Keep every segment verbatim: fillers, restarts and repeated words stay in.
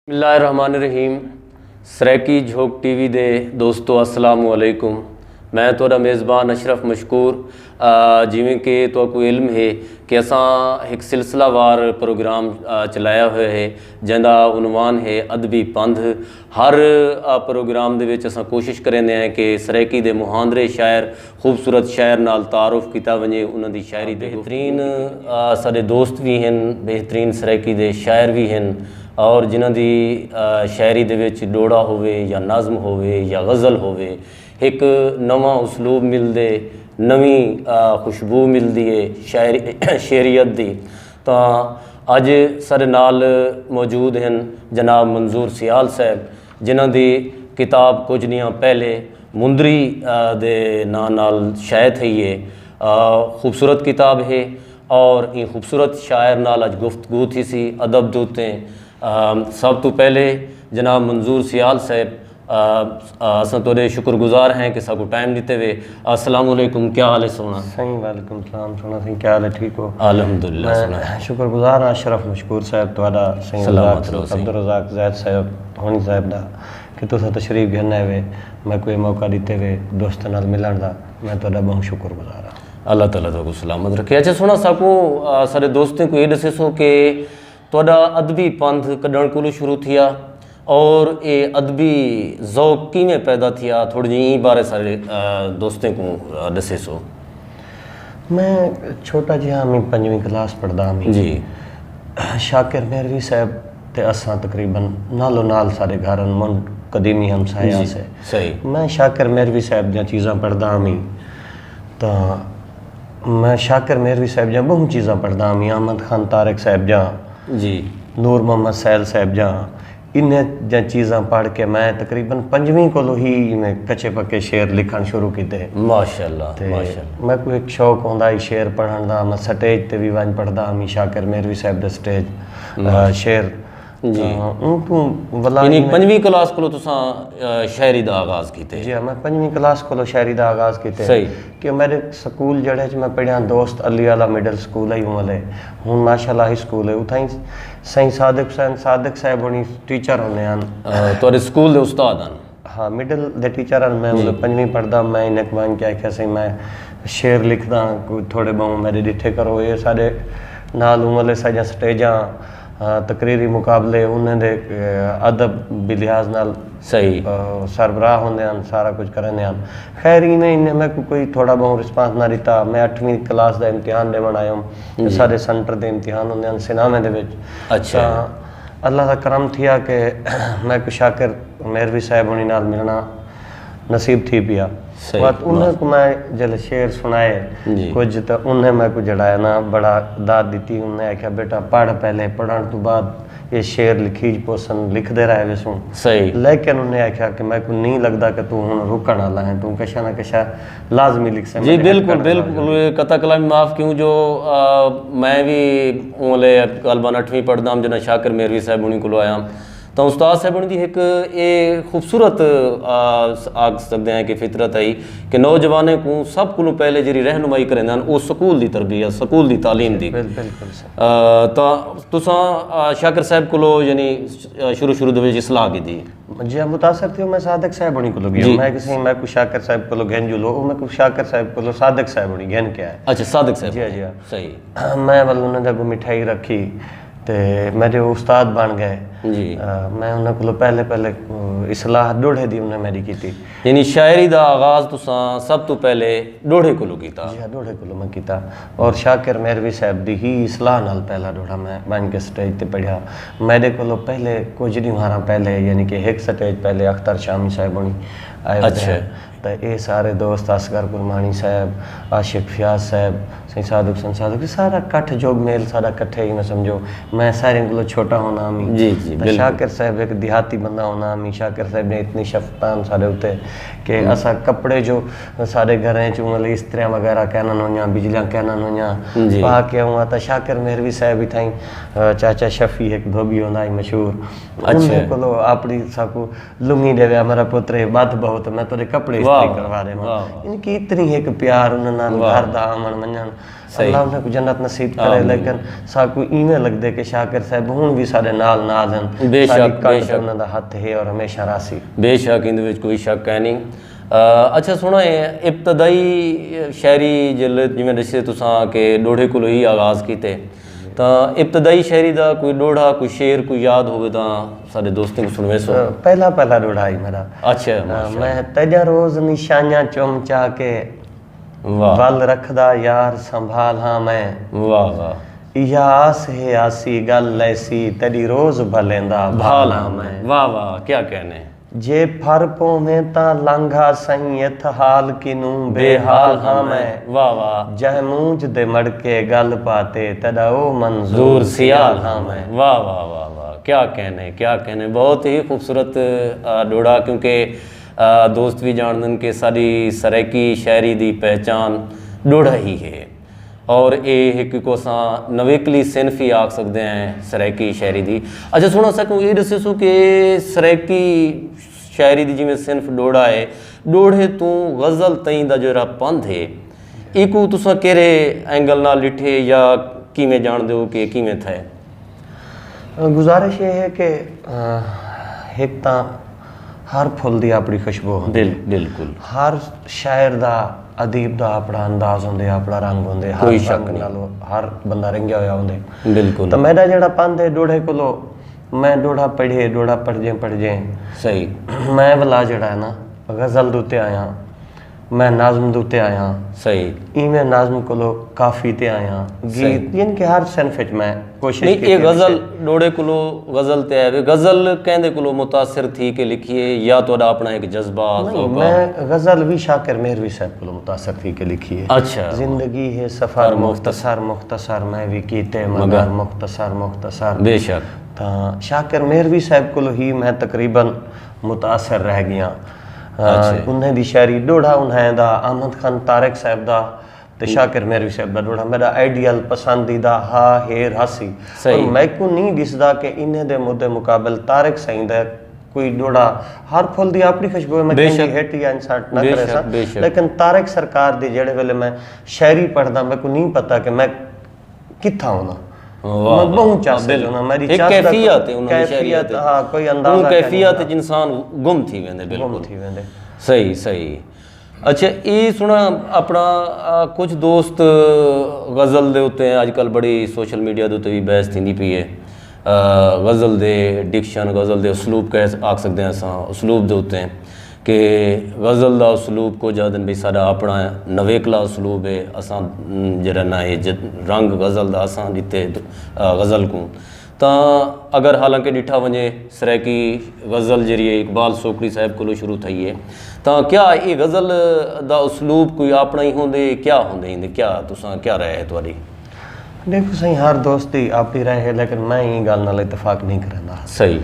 بسم اللہ الرحمن الرحیم۔ سرائیکی جھوک ٹی وی دے دوستو، السلام علیکم۔ میں تہاݙا میزبان اشرف مشکور۔ آ، جیویں کہ تہاکوں علم ہے کہ اساں ہک سلسلہ وار پروگرام، آ، چلایا ہویا ہے، جیندا عنوان ہے ادبی پندھ۔ ہر، آ، پروگرام دے وچ اساں کوشش کریندے ہیں کہ سرائیکی دے مہاندرے شاعر، خوبصورت شاعر نال تعارف کیتا ونڄے، انہاں دی شاعری دے بہترین، آ، ساݙے دوست وی ہن، بہترین سرائیکی دے شاعر وی ہن، اور جنہاں دی، آ، شاعری دے وچ ݙوہڑا ہووے یا نظم ہووے یا غزل ہووے، ہک نواں اسلوب ملدے، نویں، آ، خوشبو ملدی ہے شاعری، شعریت دی۔ تاں اڄ ساݙے نال موجود ہن جناب منظور سیال صاحب، جنہاں دی کتاب کجھ ݙینہاں پہلے مندری، آ، دے ناں نال شائع تھئی ہے۔ آ، خوبصورت کتاب ہے اور ایں خوبصورت شاعر نال اڄ گفتگو تھیسی ادب دے اتے۔ آ، سب توں پہلے جناب منظور سیال صاحب، آ، آ، اساں تہاݙے شکر گزار ہیں کہ ساکوں ٹائم ݙتے وے۔ السلام علیکم، کیا حال ہے سوہݨا؟ سائیں وعلیکم السلام سوہݨا سائیں، کیا حال ہے، ٹھیک ہو؟ الحمدللہ میں سوہݨا۔ شکر گزار ہاں اشرف مشکور صاحب تہاݙا، سائیں سلامت رزاق، رہو سائیں۔ عبدالرزاق زید صاحب ہونی صاحب دا کہ تساں تشریف گھن آئے وے، میکوں اے موقع ݙتے وے دوستاں نال ملݨ دا، میں تہاݙا ٻہوں شکر گزار ہاں۔ اللہ تعالیٰ تہاکوں سلامت رکھے۔ اچھا سوہݨا، ساکوں، آ، سارے دوستیں کوں اے ݙسیسو کہ تہاݙا ادبی پندھ کݙݨ کولوں شروع تھیا اور اے ادبی ذوق کیویں پیدا تھیا؟ تھوڑی جی ایں بارے سارے، آ، دوستیں کوں، آ، ݙسیسو۔ میں چھوٹا جیہا ہمی، پنجویں کلاس پڑھدا ہمی۔ جی۔ شاکر مہروی صاحب تے اساں تقریباً نالو نال سارے گھر ہن، منڈھ قدیمی ہمسایہ جی، سے۔ صحیح۔ میں شاکر مہروی صاحب دیاں چیزاں پڑھدا ہمی تاں میں شاکر مہروی صاحب دیاں ٻہوں چیزاں پڑھدا ہمی، احمد خان طارق صاحب دیاں، جی۔ نور محمد سہیل صاحب دیاں، انہیں دیاں چیزاں پڑھ کے میں تقریباً پنجویں کولو ہی میں کچے پکے شعر لکھݨ شروع کیتے۔ ماشاءاللہ، تے ماشاءاللہ۔ میکوں ہک شوق ہوندا ہئی شعر پڑھݨ دا، میں سٹیج تے وی ونڄ پڑھدا ہمی، شاکر مہروی صاحب دے سٹیج، آ، ماشاءاللہ۔ شعر۔ جی۔ آ، اوں کوں ولا یعنی میں پنجویں کلاس کولو تساں، آ، شاعری دا آغاز کیتے؟ جی ہاں، میں پنجویں کلاس کولو شاعری دا آغاز کیتے۔ صحیح۔ کہ میݙے سکول جیڑھے اچ میں پڑھیاں، دوست علی آلا مڈل سکول ہے، اوں والے، ہݨ ماشاءاللہ ہائی سکول ہے، اتھائیں سائیں صادق حسین صادق صاحب ہوݨی ٹیچر ہوندے ہن۔ آ، تہاݙے سکول دے استاد ہن؟ ہاں، مڈل دے ٹیچر ہن۔ میں جی۔ اوں پنجویں پڑھدا، میں انہیں کوں ونڄ کے آکھیا، سائیں میں شعر لکھدا، کوئی تھوڑے ٻہوں میݙے ݙٹھے کرو۔ اے ساݙے نال اوں والے ساݙیاں سٹیجاں، آ، تقریری مقابلے، انہیں دے، آ، ادب بھی لحاظ نال صحیح۔ آ، سربراہ ہوندے ہن، سارا کجھ کریندے ہن۔ خیر، ایویں انہیں میکوں کوئی تھوڑا ٻہوں رسپانس نہ ݙتا۔ میں اٹھویں کلاس دا امتحان ݙیوݨ آیوم۔ جی۔ سارے سینٹر دے امتحان ہوندے ہن سناویں دے وچ۔ اچھا۔ تاں اللہ دا کرم تھیا کہ میکوں شاکر مہروی صاحب ہوݨی نال ملݨا نصیب تھی پیا۔ صحیح۔ وت انہیں بات۔ کوں میں جلے شعر سݨائے، جی۔ کجھ تاں انہیں میکوں جیڑھا ہے نا بڑا داد ݙتی۔ انہیں آکھیا، "بیٹا پڑھ پہلے، پڑھݨ توں بعد اے شعر لکھیج پوسن، لکھدے رہ ویسوں۔" صحیح۔ لیکن انہیں آکھیا کہ میکوں نہیں لڳدا کہ توں ہݨ رکݨ آلا ہیں، توں کشا نہ کشا لازمی لکھسیں۔ جی، میݙے ہتھ بالکل، کڑک لڳ بالکل۔ ویندے۔ قطع کلامی معاف کیوں جو، آ، میں وی اوں ویلے غالباً اٹھویں پڑھدا ہم جݙاں شاکر مہروی صاحب ہوݨی کولوں آیا ہم۔ تاں استاد صاحب ہوݨی دی ہک اے خوبصورت، آ، آکھ سڳدے ہیں کہ فطرت ہئی کہ نوجوانیں کوں سب کولوں پہلے جیڑھی رہنمائی کریندے ہن، او سکول دی تربیت، سکول دی تعلیم دی۔ بل-، بالکل سر۔ آ، تاں تساں، آ، شاکر صاحب کولوں یعنی، آ، شروع شروع دے وچ اصلاح کیتی؟ جی، متاثر تھیو، میں صادق صاحب ہوݨی کولوں ڳیو۔ جی۔ میں کہیں میکوں شاکر صاحب کولوں گھن جو لو، او میکوں شاکر صاحب کولوں صادق صاحب ہوݨی گھن کے آئے۔ اچھا، صادق صاحب۔ جی، جی۔ صحیح۔ میں ول انہاں دے اڳوں مٹھائی رکھی۔ تے میݙے استاد بݨ ڳئے۔ جی۔ آ، میں انہاں کولوں پہلے، پہلے، آ، اصلاح ݙوہڑے دی انہاں میݙی کیتی۔ یعنی شاعری دا آغاز تساں سب توں پہلے ݙوہڑے کولوں کیتا؟ جی ہاں، ݙوہڑے کولوں میں کیتا۔ اور شاکر مہروی صاحب دی ہی اصلاح نال پہلا ݙوہڑا میں ونڄ کے سٹیج تے پڑھیا۔ میݙے کولوں پہلے کجھ ݙینہاراں پہلے، یعنی کہ ہک سٹیج پہلے اختر شامی صاحب ہوݨی آئے ہوئے اچھا۔ ہن۔ تے اے سارے دوست، اصغر کرمانی صاحب، عاشق فیاض صاحب، سائیں صادق حسین صادق، سارا کٹھ جوگ میل سارا کٹھے ہی، میں سمجھو، میں سارے کولوں چھوٹا ہونا ہمی۔ جی، جی، تے بالکل۔ شاکر صاحب ہک دیہاتی بندہ ہونا ہمی۔ شاکر صاحب نے اتنی شفقت ہن سارے اتے کہ ہم۔ اساں کپڑے جو سارے گھریں چوں مطلب استریاں وغیرہ کینن ہویاں، بجلیاں کینن ہویاں، جی۔ پا کے آواں۔ تے شاکر مہروی صاحب اتھائیں، آ، چاچا شفیع ہک دھوبی ہوندا ہی مشہور۔ اچھا۔ انہیں کولوں اپݨی ساکوں لنگی ݙیوے، "میرا پتر، اے ٻدھ ٻہوں، میں تیݙے کپڑے واہ، واہ، کروا ݙیواں۔ واہ، واہ۔ یعنی کہ اتنی ہک پیار انہاں نال واہ۔ گھر دا آوݨ ونڄݨ۔ صحیح۔ اللہ انہاں کوں جنت نصیب کرے، آمین۔ لیکن ساکوں ایویں لڳدے کہ شاکر صاحب ہݨ وی ساݙے نال نال ہن۔ بے ساݙی شک، بے کنڈ تے شک۔ انہاں دا ہتھ ہے اور ہمیشہ راہسی۔ بے شک، ایندے وچ کوئی شک کائنی۔ آ، اچھا سݨو، اے ابتدائی شاعری جیلے جیویں ݙسے تساں کہ ݙوہڑے کولوں ہی آغاز کیتے، تاں ابتدائی شاعری دا کوئی ݙوہڑا، کوئی شعر، کوئی یاد ہووے تاں ساݙے دوستیں کوں سݨویسو۔ پہلا، پہلا ݙوہڑا ہئی میݙا۔ اچھا، آ، ماشاءاللہ۔ میں تیݙیاں روز نشانیاں چم چا کے واہ۔ ول رکھدا یار سنبھال ہاں میں۔ واہ، واہ۔ ایہا آس ہے آسی ڳل لیسی، تیݙی روز بھلیندا بھال ہاں میں۔ واہ، واہ، کیا کہنے۔ جے پھر پوویں تاں لنگھ آ سئیں، اتھ حال کنوں بے حال ہاں میں۔ واہ، واہ۔ جئیں مونجھ دے مڑکے ڳل پاتے، تیݙا او منظور سیال ہاں میں۔ واہ، واہ، واہ، واہ، کیا کہنے، کیا کہنے۔ بہت ہی خوبصورت، آ، ݙوہڑا، کیونکہ، آ، دوست وی ڄاݨدن کہ ساݙی سرائیکی شاعری دی پہچان ݙوہڑا ہی ہے۔ اور اے ہک کوں اساں نویکلی صنف ہی آکھ سڳدے ہیں سرائیکی شاعری دی۔ اچھا سݨو، اساکوں اے ݙسیسو کہ سرائیکی شاعری دی جیویں صنف ݙوہڑا ہے، ݙوہڑے توں غزل تئیں دا جیڑھا پندھ ہے، ایکوں تساں کیڑھے اینگل نال ݙٹھے یا کیویں ڄاݨدے ہو کہ کیویں تھئے؟ گزارش یہ ہے کہ، آ، ہک تاں ہر پھل دی اپݨی خوشبو ہوندی بل-، ہے۔ بالکل۔ ہر شاعر دا، ادیب دا اپݨا انداز ہوندے، اپݨا رنگ ہوندے، ہر کوئی شک رنگ نہیں۔ نال ہر بندہ رنگیا ہویا ہوندے۔ بالکل۔ تاں میݙا جیڑھا پندھ ہے ݙوہڑے کولو، میں ݙوہڑا پڑھے، ݙوہڑا پڑھدیں پڑھدیں صحیح۔ میں ولا جیڑھا ہے نا، غزل دے اتے آیاں، میں نظم دے اتے آیاں۔ صحیح۔ ایویں نظم کولو کافی تے آیاں۔ صحیح۔ گیت، یعنی کہ ہر صنف وچ میں کوشش نہیں، کیتی اے ہے غزل کہ ݙوہڑے کولو غزل تے آئے وے۔ غزل کہیں دے کولو متاثر تھی کے لکھی ہے یا تہاݙا اپݨا ہک جذبہ، نہیں، ذوق آ؟ میں غزل وی شاکر مہروی صاحب کولو متاثر تھی کے لکھی ہے۔ اچھا۔ زندگی ہے سفر پر مختصر۔ مختصر، مختصر، میں وی کیتے مگر مگر مختصر، مختصر۔ بے شک۔ تاں شاکر مہروی صاحب کولو ہی میں تقریباً متاثر رہ ڳیاں۔ آ، اچھا۔ انہیں دی شاعری ݙوہڑا، انہیں دا، احمد خان طارق صاحب دا تے شاکر مہروی صاحب دا ݙوہڑا، میݙا آئیڈیل پسندیدہ ہا، ہے، رہسی۔ صحیح۔ اور میکوں نہیں ݙسدا کہ انہیں دے مد مقابل طارق سائیں دا کوئی ݙوہڑا۔ ہر پھل دی اپݨی خوشبو ہے، میں بے کہیں دی شک۔ ہٹ یا انسلٹ نہ بے کرے شک، ساں، بے شک۔ لیکن طارق سرکار دی جیڑھے ویلے میں شاعری پڑھدا، میکوں نہیں پتہ کہ میں کتھاں ہونداں۔ واہ، میں واہ، ٻہوں چس وچ بالکل۔ ہونداں، میݙی ہک چس دا کیفیت ہے انہاں دی کیفیت، شاعری دی۔ ہا، کوئی اندازہ اوں کائنی کیفیت ہوندا۔ وچ انسان گم تھی ویندے، بالکل۔ گم تھی ویندے۔ صحیح، صحیح۔ اچھا، اے سݨا اپݨا، آ، کجھ دوست غزل دے اتے، اڄ کل بڑی سوشل میڈیا دے اتے وی بحث تھیندی پئی ہے، آ، غزل دے ڈکشن، غزل دے اسلوب کہہ آکھ سڳدے ہیں اساں، اسلوب دے اتے۔ کہ غزل دا اسلوب کجھ آہدن بھئی ساݙا اپݨا نویکلا اسلوب ہے، اساں، م، جیڑھا نہ ہے جت-، رنگ غزل دا اساں ݙتے، آ، غزل کوں۔ تاں اگر حالانکہ ݙٹھا ونڄے سرائیکی غزل جیڑھی ہے اقبال سوکڑی صاحب کولوں شروع تھئی ہے، تاں کیا اے غزل دا اسلوب کوئی اپݨا ہی ہوندے، کیا ہوندے ایندے، کیا تساں کیا رائے ہے تہاݙی؟ ݙیکھو سئیں، ہر دوست دی آپݨی رائے ہے، لیکن میں ایں ڳالھ نال اتفاق نہیں کریندا۔ صحیح۔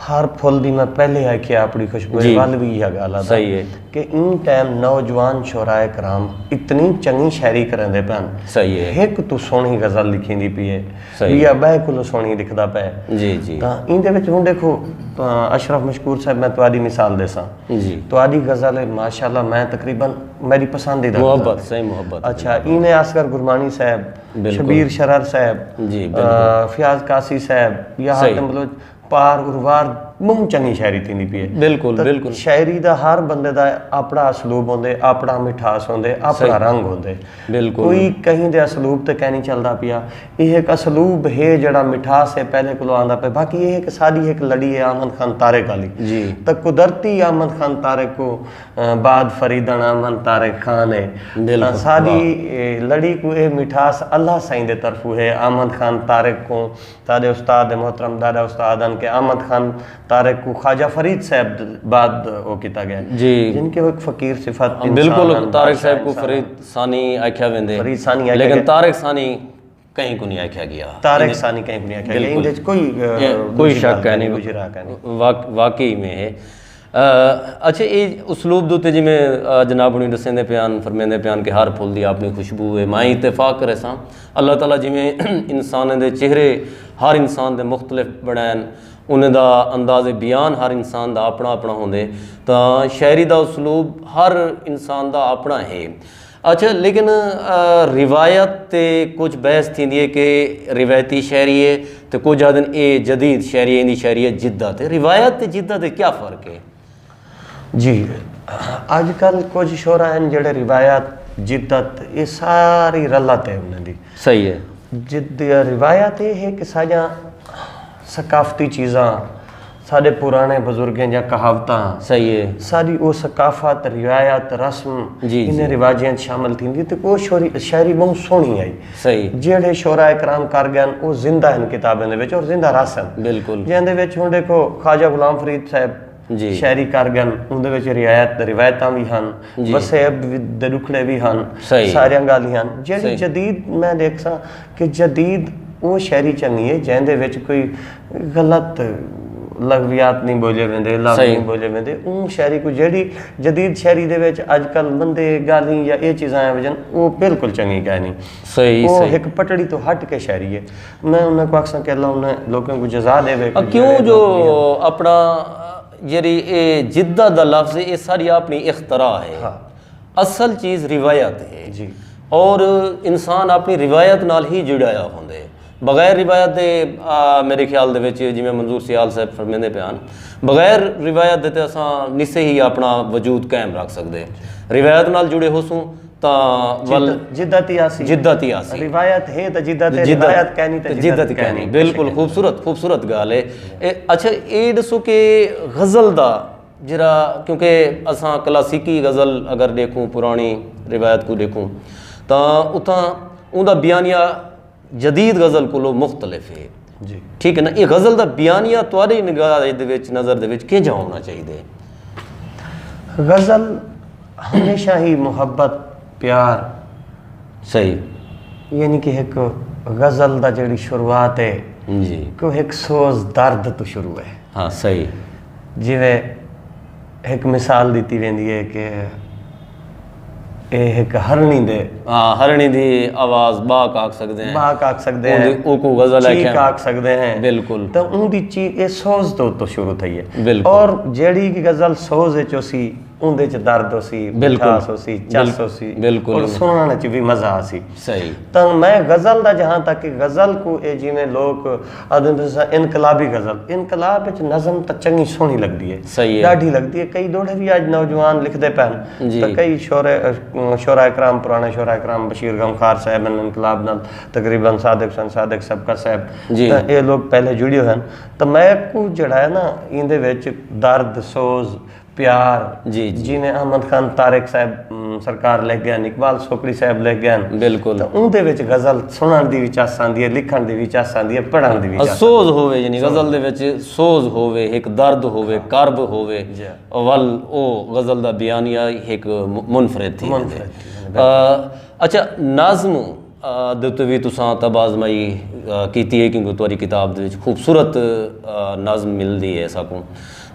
ہر پھل دی میں پہلے آکھیا اپݨی خوشبو ہے، جی۔ ول وی ایہا ڳالھ آہدا صحیح ہے۔ کہ ایں ٹائم نوجوان شعراء کرام اتنی چنڳی شاعری کریندے پئن۔ صحیح ہے۔ ہک توں سوہݨی غزل لکھیندی پئی ہے، صحیح۔ ٻیا ٻئے کولوں سوہݨی لکھدا پئے۔ جی، جی۔ تاں ایندے وچ ہݨ ݙیکھو، آ، اشرف مشکور صاحب، میں تہاݙی مثال ݙیساں۔ جی۔ تہاݙی غزل ہے، ماشاءاللہ، میں تقریباً میݙی پسندیدہ غزل محبت، ہے۔ صحیح محبت۔ اچھا، ایویں اصغر گرمانی صاحب، بالکل۔ شبیر شرر صاحب، جی، بالکل۔ آ، فیاض قاصی صاحب، یا صحیح۔ حاتم بلوچ، پار اروار ٻہوں چنڳی شاعری تھیندی پئی ہے۔ بالکل، تاں بالکل۔ شاعری دا ہر بندے دا اپݨا اسلوب ہوندے، اپݨا مٹھاس ہوندے، اپݨا صحیح۔ رنگ ہوندے۔ بالکل۔ کوئی کہیں دے اسلوب تے کائنی چلدا پیا۔ ایہ ہک اسلوب ہے جیڑھا مٹھاس ہے پہلے کولوں آندا پئے۔ باقی ایہ ہک ساݙی ہک لڑی ہے احمد خان طارق آلی۔ جی۔ تاں قدرتی احمد خان طارق کوں، آ، بعد فریدݨ احمد طارق خان ہے۔ بالکل۔ تاں ساݙی، واہ۔ اے، لڑی کوں اے مٹھاس اللہ سائیں دے طرفوں ہے۔ احمد خان طارق کوں تہاݙے استاد محترم ݙاݙا استاد ہن کہ احمد خان طارق کوں خواجہ فرید صاحب بعد او کیتا ڳئے۔ جی۔ جن کے ہک فقیر صفت انسان بالکل، ہن، طارق بادشاہ صاحب کوں انسان فرید ہن۔ ثانی آکھیا ویندے۔ فرید ثانی آکھیا لیکن ڳئے۔ طارق ثانی کہیں کوں نہیں آکھیا ڳیا۔ طارق ثانی کہیں کوں نہیں آکھیا ڳیا۔ بالکل۔ ایندے وچ کوئی، آ، اے، کوئی دوجھی شک ڳالھ کائنی، کائنی۔ دوجھی راہ کائنی۔ واق-، واقعی میں ہے۔ آ، اچھا، اے اسلوب دے اتے جیویں، آ، جناب ہݨی ݙسیندے پئے ہن، فرمیندے پئے ہن کہ ہر پھل دی اپݨی خوشبو ہے، میں اتفاق کریساں۔ اللہ تعالیٰ جیویں انسانیں دے چہرے ہر انسان دے مختلف بݨائن، انہیں دا انداز بیان ہر انسان دا اپنا اپنا ہوندے، تاں شاعری دا اسلوب ہر انسان دا اپنا ہے۔ اچھا، لیکن روایت تے کچھ بحث تھیندی ہے کہ روایتی شاعری ہے، تے کچھ آدھن اے جدید شاعری ہے، ایندی شاعری ہے جدت ہے۔ روایت تے جدت ہے، کیا فرق ہے؟ جی، اج کل کچھ شعرا ہیں جڑے روایت، جدت، یہ ساری رلت ہے انہیں دی۔ صحیح ہے۔ جد روایت یہ ہے کہ ساجاں ثقافتی چیزاں، ساڈے پرانے بزرگیں دیاں کہاوتاں، صحیح ہے۔ ساڈی او ثقافت، روایت، رسم، جی، انہیں جی۔ رواجیں شامل تھیندی تے او شوری شاعری بہوں سوہنی آئی۔ صحیح۔ جیڑھے شعراء کرام کر گئن او زندہ ہن کتابیں دے وچ اور زندہ رہسن۔ بالکل۔ جیندے وچ ہن ڈیکھو خواجہ غلام فرید صاحب جی۔ شاعری کر گئن، اوندے وچ روایت روایتاں وی ہن، جی۔ وسیب وی دے ڈکھڑے وی ہن، صحیح۔ ساریاں گالھیں ہن۔ جیڑھی صحیح۔ جدید میں ڈیکھساں کہ جدید او شاعری چنگی ہے جیندے وچ کوئی غلط لغویات نہیں بولے ویندے، لفظ صحیح۔ نہیں بولے ویندے۔ اوں شاعری کو جیڑھی جدید شاعری دے وچ اج کل مندے گالھیں یا اے چیزاں آ وجن او بالکل چنگی کائنی۔ صحیح، او صحیح۔ ہک پٹڑی تو ہٹ کے شاعری ہے۔ میں انہاں کو آکھساں کہ اللہ انہیں لوکاں کو جزا دے۔ کیوں جو اپنا جیڑھی اے جدت دا لفظ ہے، اے ساری اپنی اختراع ہے۔ ہاں۔ اصل چیز روایت ہے۔ جی۔ اور انسان اپنی روایت نال ہی جڑایا ہوندے۔ بغیر روایت دے، آ، میرے خیال دے وچ جویں منظور سیال صاحب فرمیندے پئے ہن، بغیر روایت دے تے اساں نسے ہی اپنا وجود قائم رکھ سکدے۔ روایت نال جڑے ہوسوں تاں ول جد-، جدت ہی آسی۔ جدت ہی آسی۔ روایت ہے تے جدت ہے، جدت روایت کائنی تے تے جدت جدت کائنی۔ کائنی۔ بالکل خوبصورت، خوبصورت گال ہے۔ اے، اچھا، اے ڈسو کہ غزل دا جڑا، کیونکہ اساں کلاسیکی غزل اگر ڈیکھوں، پرانی روایت کو ڈیکھوں، تاں اتھاں اوندا بیانیہ جدید غزل کولو مختلف ہے۔ جی۔ ٹھیک ہے نا؟ یہ غزل دا بیانیہ تہاڈی نگاہ دے وچ، نظر دے وچ کینجھا ہونا چاہیے؟ غزل ہمیشہ ہی محبت، پیار، صحیح۔ یعنی کہ ایک غزل دا جڑی شروعات ہے جی۔ کہ ایک سوز درد تو شروع ہے۔ ہاں، صحیح۔ جویں ایک مثال دیتی ویندی ہے کہ اے ایک ہرنی دے ہاں، ہرنی دی آواز باک آکھ سکدے ہیں۔ باک آکھ سکدے ہیں۔ اوندی، اوکو غزل چیک آکھیں۔ آکھ سکدے ہیں۔ بالکل۔ تو اون دی چیک اے سوز تو، تو شروع تھئی ہے۔ بالکل۔ اور جیڑھی کی غزل سوز وچ ہوسی، اون دے وچ درد ہوسی، بالکل۔ مٹھاس ہوسی، چس بال-، ہوسی، بالکل۔ اور سنن وچ بھی مزہ آسی۔ صحیح۔ تاں میں غزل دا جہاں تک کہ غزل کو اے جویں لوک آدھے تساں انقلابی غزل، انقلاب وچ نظم تاں چنگی سوہنی لگدی ہے۔ صحیح ہے۔ ڈاڈھی لگدی ہے۔ کئی دوڑے بھی اج نوجوان لکھدے پئے ہن۔ جی۔ تاں کئی شعرا، شعراء کرام، پرانے شعراء کرام بشیر غمخوار صاحب ہن، انقلاب نال تقریباً صادق حسین صادق سبکر صاحب۔ جی۔ تاں اے لوگ پہلے جڑے ہوئے ہن۔ تاں میں کو جڑا ہے نا ایندے وچ درد، سوز، پیار، جی، جی۔ جویں احمد خان طارق صاحب، ام، سرکار لکھ گئے ہن، اقبال سوکڑی صاحب لکھ گئے ہن۔ بالکل۔ تاں اوندے وچ غزل سنن دی وی چس آندی ہے، لکھن دی وی چس آندی ہے، پڑھن دی وی چس سوز ہووے، یعنی غزل دے وچ سوز ہووے، ایک درد ہووے، کرب ہووے، جی۔ ول او غزل دا بیانیہ ایک م-، منفرد تھی ویندے۔ منفرد تھی ویندے۔ آ، اچھا، نظم، آ، دے اُتے وی تساں طب آزمائی، آ، کیتی ہے، کیونکہ تہاڈی کتاب دے وچ خوبصورت، آ، نظم ملدی ہے ساکوں۔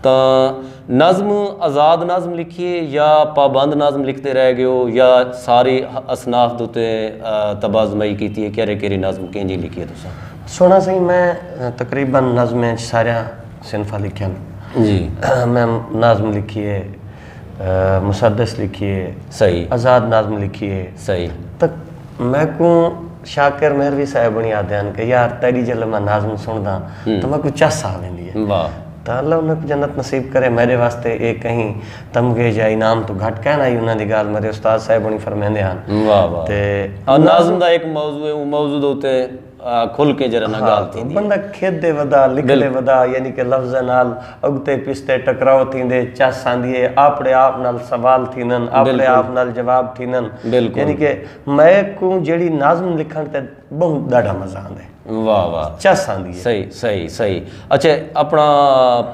تاں نظم، آزاد نظم لکھیے یا پابند نظم لکھدے رہ گئے ہو، یا ساری اصناف دے اُتے، آ، طب آزمائی کیتی ہے؟ کیڑھے کیڑھے نظم کینجھی لکھیے تساں؟ سوہݨا سئیں، میں تقریباً نظمیں ساریاں صنفاں لکھیاں۔ جی۔ میں نظم لکھیے، آ، مسدس لکھیے، صحیح۔ آزاد نظم لکھیے۔ صحیح۔ تک میکوں شاکر مہروی صاحب ہنی آدھے ہن کہ یار تیݙی جلے میں نظم سݨداں، ہوں۔ تاں میکوں چس آ ویندی ہے۔ واہ۔ تاں اللہ انہاں کوں جنت نصیب کرے۔ میݙے واسطے اے کہیں تمغے یا انعام توں گھٹ کائنی آئی۔ انہاں دی ڳالھ میݙے استاد صاحب ہنی فرمیندے ہن۔ واہ واہ۔ تے اور نظم دا ایک موضوع ہے، اوں موضوع دے اُتے، آ، کھل کے ذرا نہ ڳالھ تھیندی ہے۔ بندہ کھیݙدے ودا، لکھدے ودا، یعنی کہ لفظاں نال اڳتے پچھتے ٹکراؤ تھیندے، چس آندی ہے، اپݨے آپ نال سوال تھیندن، اپݨے آپ نال جواب تھیندن۔ بالکل۔ یعنی کہ میکوں جیڑھی نظم لکھݨ تے بہت ݙاڈھا مزہ آندے۔ واہ واہ۔ چس آندی ہے۔ صحیح، صحیح، صحیح۔ اچھا، اپݨا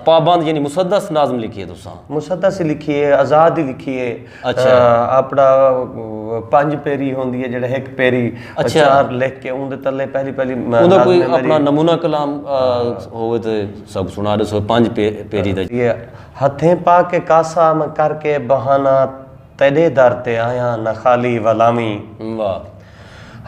پابند یعنی مسدس نظم لکھیے تساں؟ مسدس ہی لکھیے، آزاد ہی لکھیے۔ اچھا۔ آ، اپݨا، آ، پنج پیری ہوندی ہے، جیڑھا ہک پیری، آ، اچھا۔ چار لکھ کے اون دے تلے پہلی پہلی، آ، اوندا کوئی نظم ہے میری۔ اپݨا نمونہ کلام، آ، ہووے تے سب سݨا ݙسو، پنج پے-، پیری دا۔ یہ ہتھیں پا کے کاسا میں کر کے بہانہ، تیݙے در تے آیاں نہ خالی ولاویں۔ واہ۔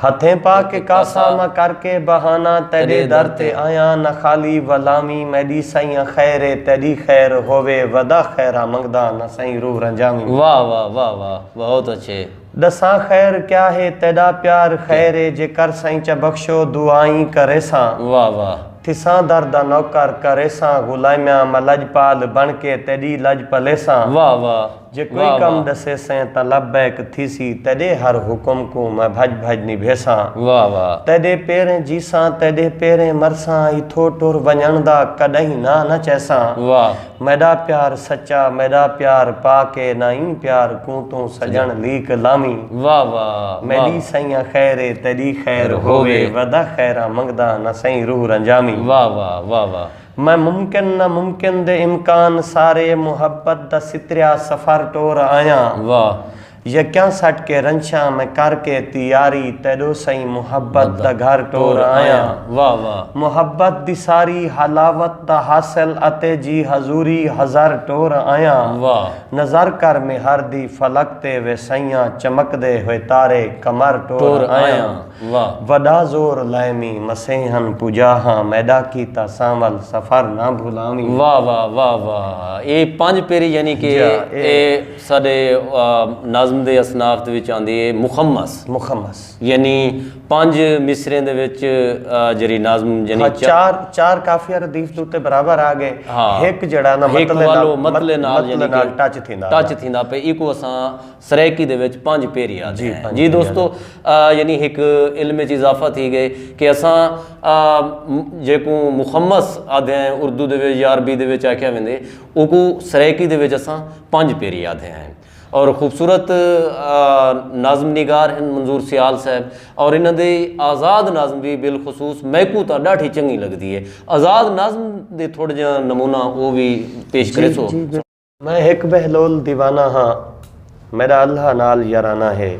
ہتھیں پا کے کاسا میں کر کے بہانہ تیݙے در تے آیاں، نہ خالی ولامی میݙی سئیاں خیر اے تیݙی خیر ہووے، ودا خیراں منگداں نہ سئیں روح رنجاویں۔ واہ واہ واہ واہ، بہت اچھے۔ ݙساں خیر کیا ہے تیݙا پیار خیر اے، جے کر سئیں چا بخشو دعائیں کریساں۔ واہ واہ۔ تھیساں در دا نوکر کریساں غلامیاں، میں لڄپال بݨ کے تیݙی لڄ پلیساں۔ واہ واہ۔ جے کوئی کم ݙسیسیں تاں لبیک تھیسی، تیݙے ہر حکم کوں میں بھڄ بھڄ نبھیساں۔ واہ واہ۔ تیݙے پیریں جیساں، تیݙے پیریں مرساں، اتھوں ٹر ونڄݨ دا کݙاہیں ناں نہ چیساں۔ واہ۔ میݙا پیار سچا، میݙا پیار پاک اے، نہ ایں پیار کوں توں سڄݨ لیک لاویں۔ واہ واہ۔ میݙی سئیاں خیر اے، تیݙی خیر ہووے، ودا خیراں منگداں نہ سئیں روح رنجاویں۔ واہ واہ واہ واہ۔ میں ممکن ناممکن دے امکان سارے، محبت دا ستریا سفر ٹور آیاں۔ واہ۔ یکیاں سٹ کے رنشاں میں کر کے تیاری، تیݙو سئیں محبت دا گھر ٹور آیاں۔ واہ واہ۔ محبت دی ساری حلاوت دا حاصل اتے جی حضوری حضر ٹور آیاں۔ واہ۔ نظر کر مہر دی فلک تے وے سئیاں، چمکدے ہوئے تارے قمر ٹور آیاں۔ واہ۔ وݙا زور لائمی مسیحن پجاہاں، میݙا کیتا سانول سفر نہ بھلاویں۔ واہ واہ واہ واہ۔ اے پنج پیری یعنی کہ جا، اے اے ساݙے، آ، نظم دے اصناف دے وچ آندی ہے مخمس۔ مخمس۔ یعنی پنج مصرعیں دے وچ، آ، جیڑھی نظم یعنی ہاں، چا- چار، چار قافیہ ردیف دے اتے برابر آ ڳئے۔ ہاں۔ ہک جیڑھا نا ہک مطلع نال، والو مطلع مط-، نال مطلع یعنی نال کہ ٹچ تھیندا ٹچ پئے۔ تھیندا پئے، ایکوں اساں سرائیکی دے وچ پنج پیری آہدے ہیں۔ جی، پنج جی پیری دوستو، آہدے ہیں۔ آ، یعنی ہک علم وچ اضافہ تھی ڳئے کہ اساں، آ، م-، جیکوں مخمس آہدے ہیں اردو دے وچ یا عربی دے وچ آکھیا ویندے، اوکوں سرائیکی دے وچ اساں پنج پیری آہدے ہیں۔ اور خوبصورت، آ، نظم نگار ہیں منظور سیال صاحب، اور انہاں دے آزاد نظم بھی بالخصوص میکوں تاں ݙاڈھی چنڳی لڳدی ہے۔ آزاد نظم دے تھوڑا جہا نمونہ او بھی پیش جی، کریسو۔ جی، بالکل۔ میں ہک بہلول دیوانہ ہاں، میݙا اللہ نال یارانہ ہے۔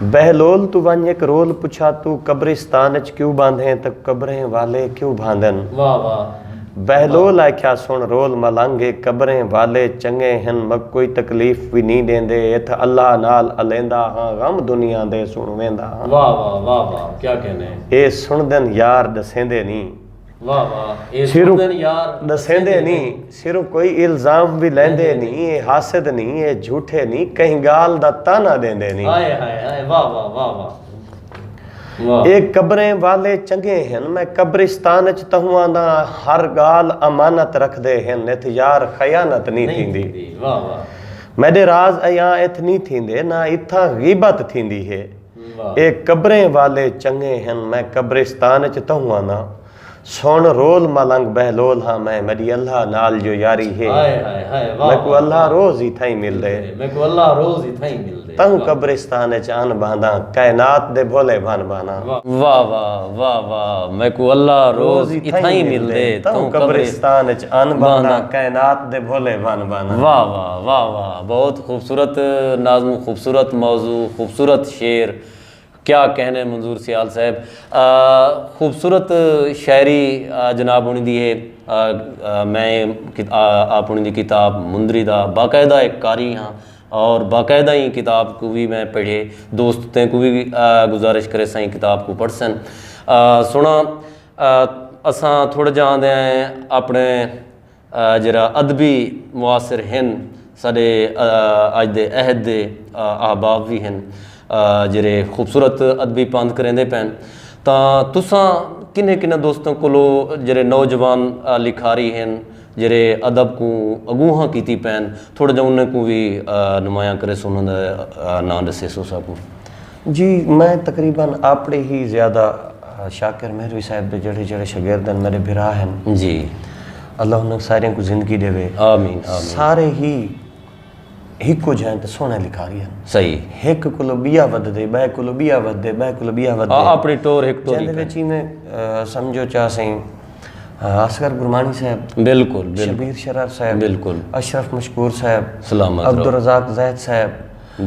بہلول توں ونڄ ہک رول پچھا، توں قبرستان اچ کیوں ٻاندھیں تاں قبریں والے کیوں بھاندن؟ واہ واہ۔ بہلول آکھیا، سݨ رول ملنگ اے، قبریں والے چنڳے ہن، مک کوئی تکلیف وی نی ݙیندے، اتھ اللہ نال الیندا ہاں، غم دنیا دے سݨ ویندا ہاں۔ واہ واہ واہ واہ، کیا کہنے۔ اے سݨدن یار ݙسیندے نی۔ واہ واہ۔ اے سروں سݨدن یار ݙسیندے نی، سروں کوئی الزام وی لیندے نی، اے حاسد نی، اے جھوٹے نی، کہیں ڳالھ دا طعنہ ݙیندے نی۔ ہائے ہائے ہائے، واہ واہ واہ واہ۔ واہ۔ اے قبریں والے چنڳے ہن، میں قبرستان اچ تہوں آنداں، ہر ڳالھ امانت رکھدے ہن، اتھ یار خیانت نی تھیندی۔ واہ واہ۔ میݙے راز عیاں اتھ نی تھیندے، نہ اتھاں غیبت تھیندی ہے۔ واہ۔ اے قبریں والے چنڳے ہن، میں قبرستان اچ تہوں آنداں۔ سݨ رول ملنگ بہلول ہاں میں، میݙی اللہ نال جو یاری ہے۔ ہائے ہائے ہائے، واہ، میکوں واہ، اللہ واہ۔ روز اتھائیں ملدے۔ میکوں اللہ روز اتھائیں ملدے۔ تہوں واہ۔ قبرستان اچ آن ٻانداں، کائنات دے بھولے بھن ٻانداں۔ واہ۔ واہ واہ واہ واہ، میکوں اللہ روز روز اتھائیں اتھائیں ملدے، ملدے، تہوں تہوں قبرستان اچ آن ٻانداں، ٻانداں۔ کائنات دے بھولے بھن ٻانداں۔ واہ واہ واہ واہ، بہت خوبصورت نظم، خوبصورت موضوع، خوبصورت شعر۔ کیا کہنے منظور سیال صاحب۔ آ، خوبصورت شاعری، آ، جناب ہونی دی ہے۔ آ، آ، میں کت-، آ، آپ ہونی دی کتاب مندری دا باقاعدہ ایک قاری ہاں اور باقاعدہ ہی کتاب کوں وی میں پڑھے۔ دوستیں کوں وی، آ، گزارش کریساں کتاب کوں پڑھسن۔ آ، سݨاں، آ، اساں تھوڑا جہاں آندے ہیں اپݨے آ، جیڑھا ادبی معاصر ہن، ساݙے، آ، اڄ دے عہد دے، آ، احباب وی ہن، آ، جیڑھے خوبصورت ادبی پندھ کریندے پئن، تاں تساں کنہیں کنہیں دوستاں کولو جیڑھے نوجوان، آ، لکھاری ہن، جیڑھے ادب کوں اڳونہاں کیتی پئن، تھوڑا جہا انہیں کوں وی، آ، نمایاں کریسو، انہاں دا، آ، ناں ݙسیسو ساکوں۔ جی، میں تقریباً اپݨے ہی زیادہ، آ، شاکر مہروی صاحب دے جیڑھے جیڑھے شاگرد ہن، میݙے بھرا ہن۔ جی۔ اللہ انہاں ساریاں کوں زندگی ݙیوے۔ آمین، آمین۔ سارے ہی ہکو جہیں تے سوہݨے لکھاری ہن۔ صحیح۔ ہک کولو ٻیا ودھدے، ٻئے کولو ٻیا ودھدے، ٻئے کولو ٻیا ودھدے۔ آ، اپݨی ٹور ہک ٹوری جیندے پئے۔ وچ ایویں، آ، سمجھو چا سئیں، آ، اصغر گرمانی صاحب، بالکل، بالکل۔ شبیر شرار صاحب، بالکل۔ اشرف مشکور صاحب، سلامت رہو۔ عبدالرزاق زاہد صاحب،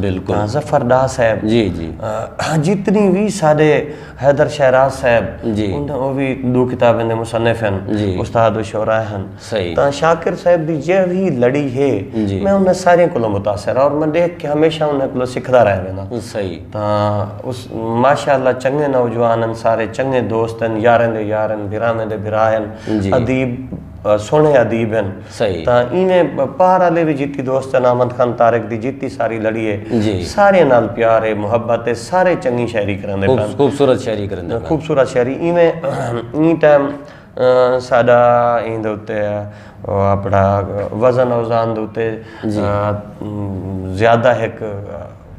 بالکل۔ تاں ظفر ڈاہ صاحب، جی، جی۔ آ، جتنی وی ساݙے حیدر شہراز صاحب، جی۔ انہاں، او وی ݙو کتابیں دے مصنف ہن، جی۔ استاد الشعراء ہن۔ صحیح۔ تاں شاکر صاحب دی جیڑھی لڑی ہے، جی۔ میں انہاں ساریاں کولوں متاثر ہاں اور میں ݙیکھ کے ہمیشہ انہاں کولوں سکھدا رہ وینداں۔ صحیح۔ تاں اس، ماشاءاللہ، چنڳے نوجوان ہن، سارے چنڳے دوست ہن، یاریں دے یار ہن، بھراویں دے بھرا ہن، جی۔ ادیب، آ، سوہݨے ادیب ہن۔ صحیح۔ تاں ایویں پار آلے وی جتی دوست ہن، احمد خان طارق دی جتی ساری لڑی ہے۔ جی۔ سارے نال پیار ہے، محبت ہے، سارے چنڳی شاعری کریندے خوب-، پئن۔ خوبصورت شاعری کریندے پئن۔ خوبصورت شاعری۔ ایویں ایں ٹائم، آ، ساݙا ایندے اتے، آ، اپݨا وزن اوزان دے اتے، جی۔ آ، زیادہ ہک،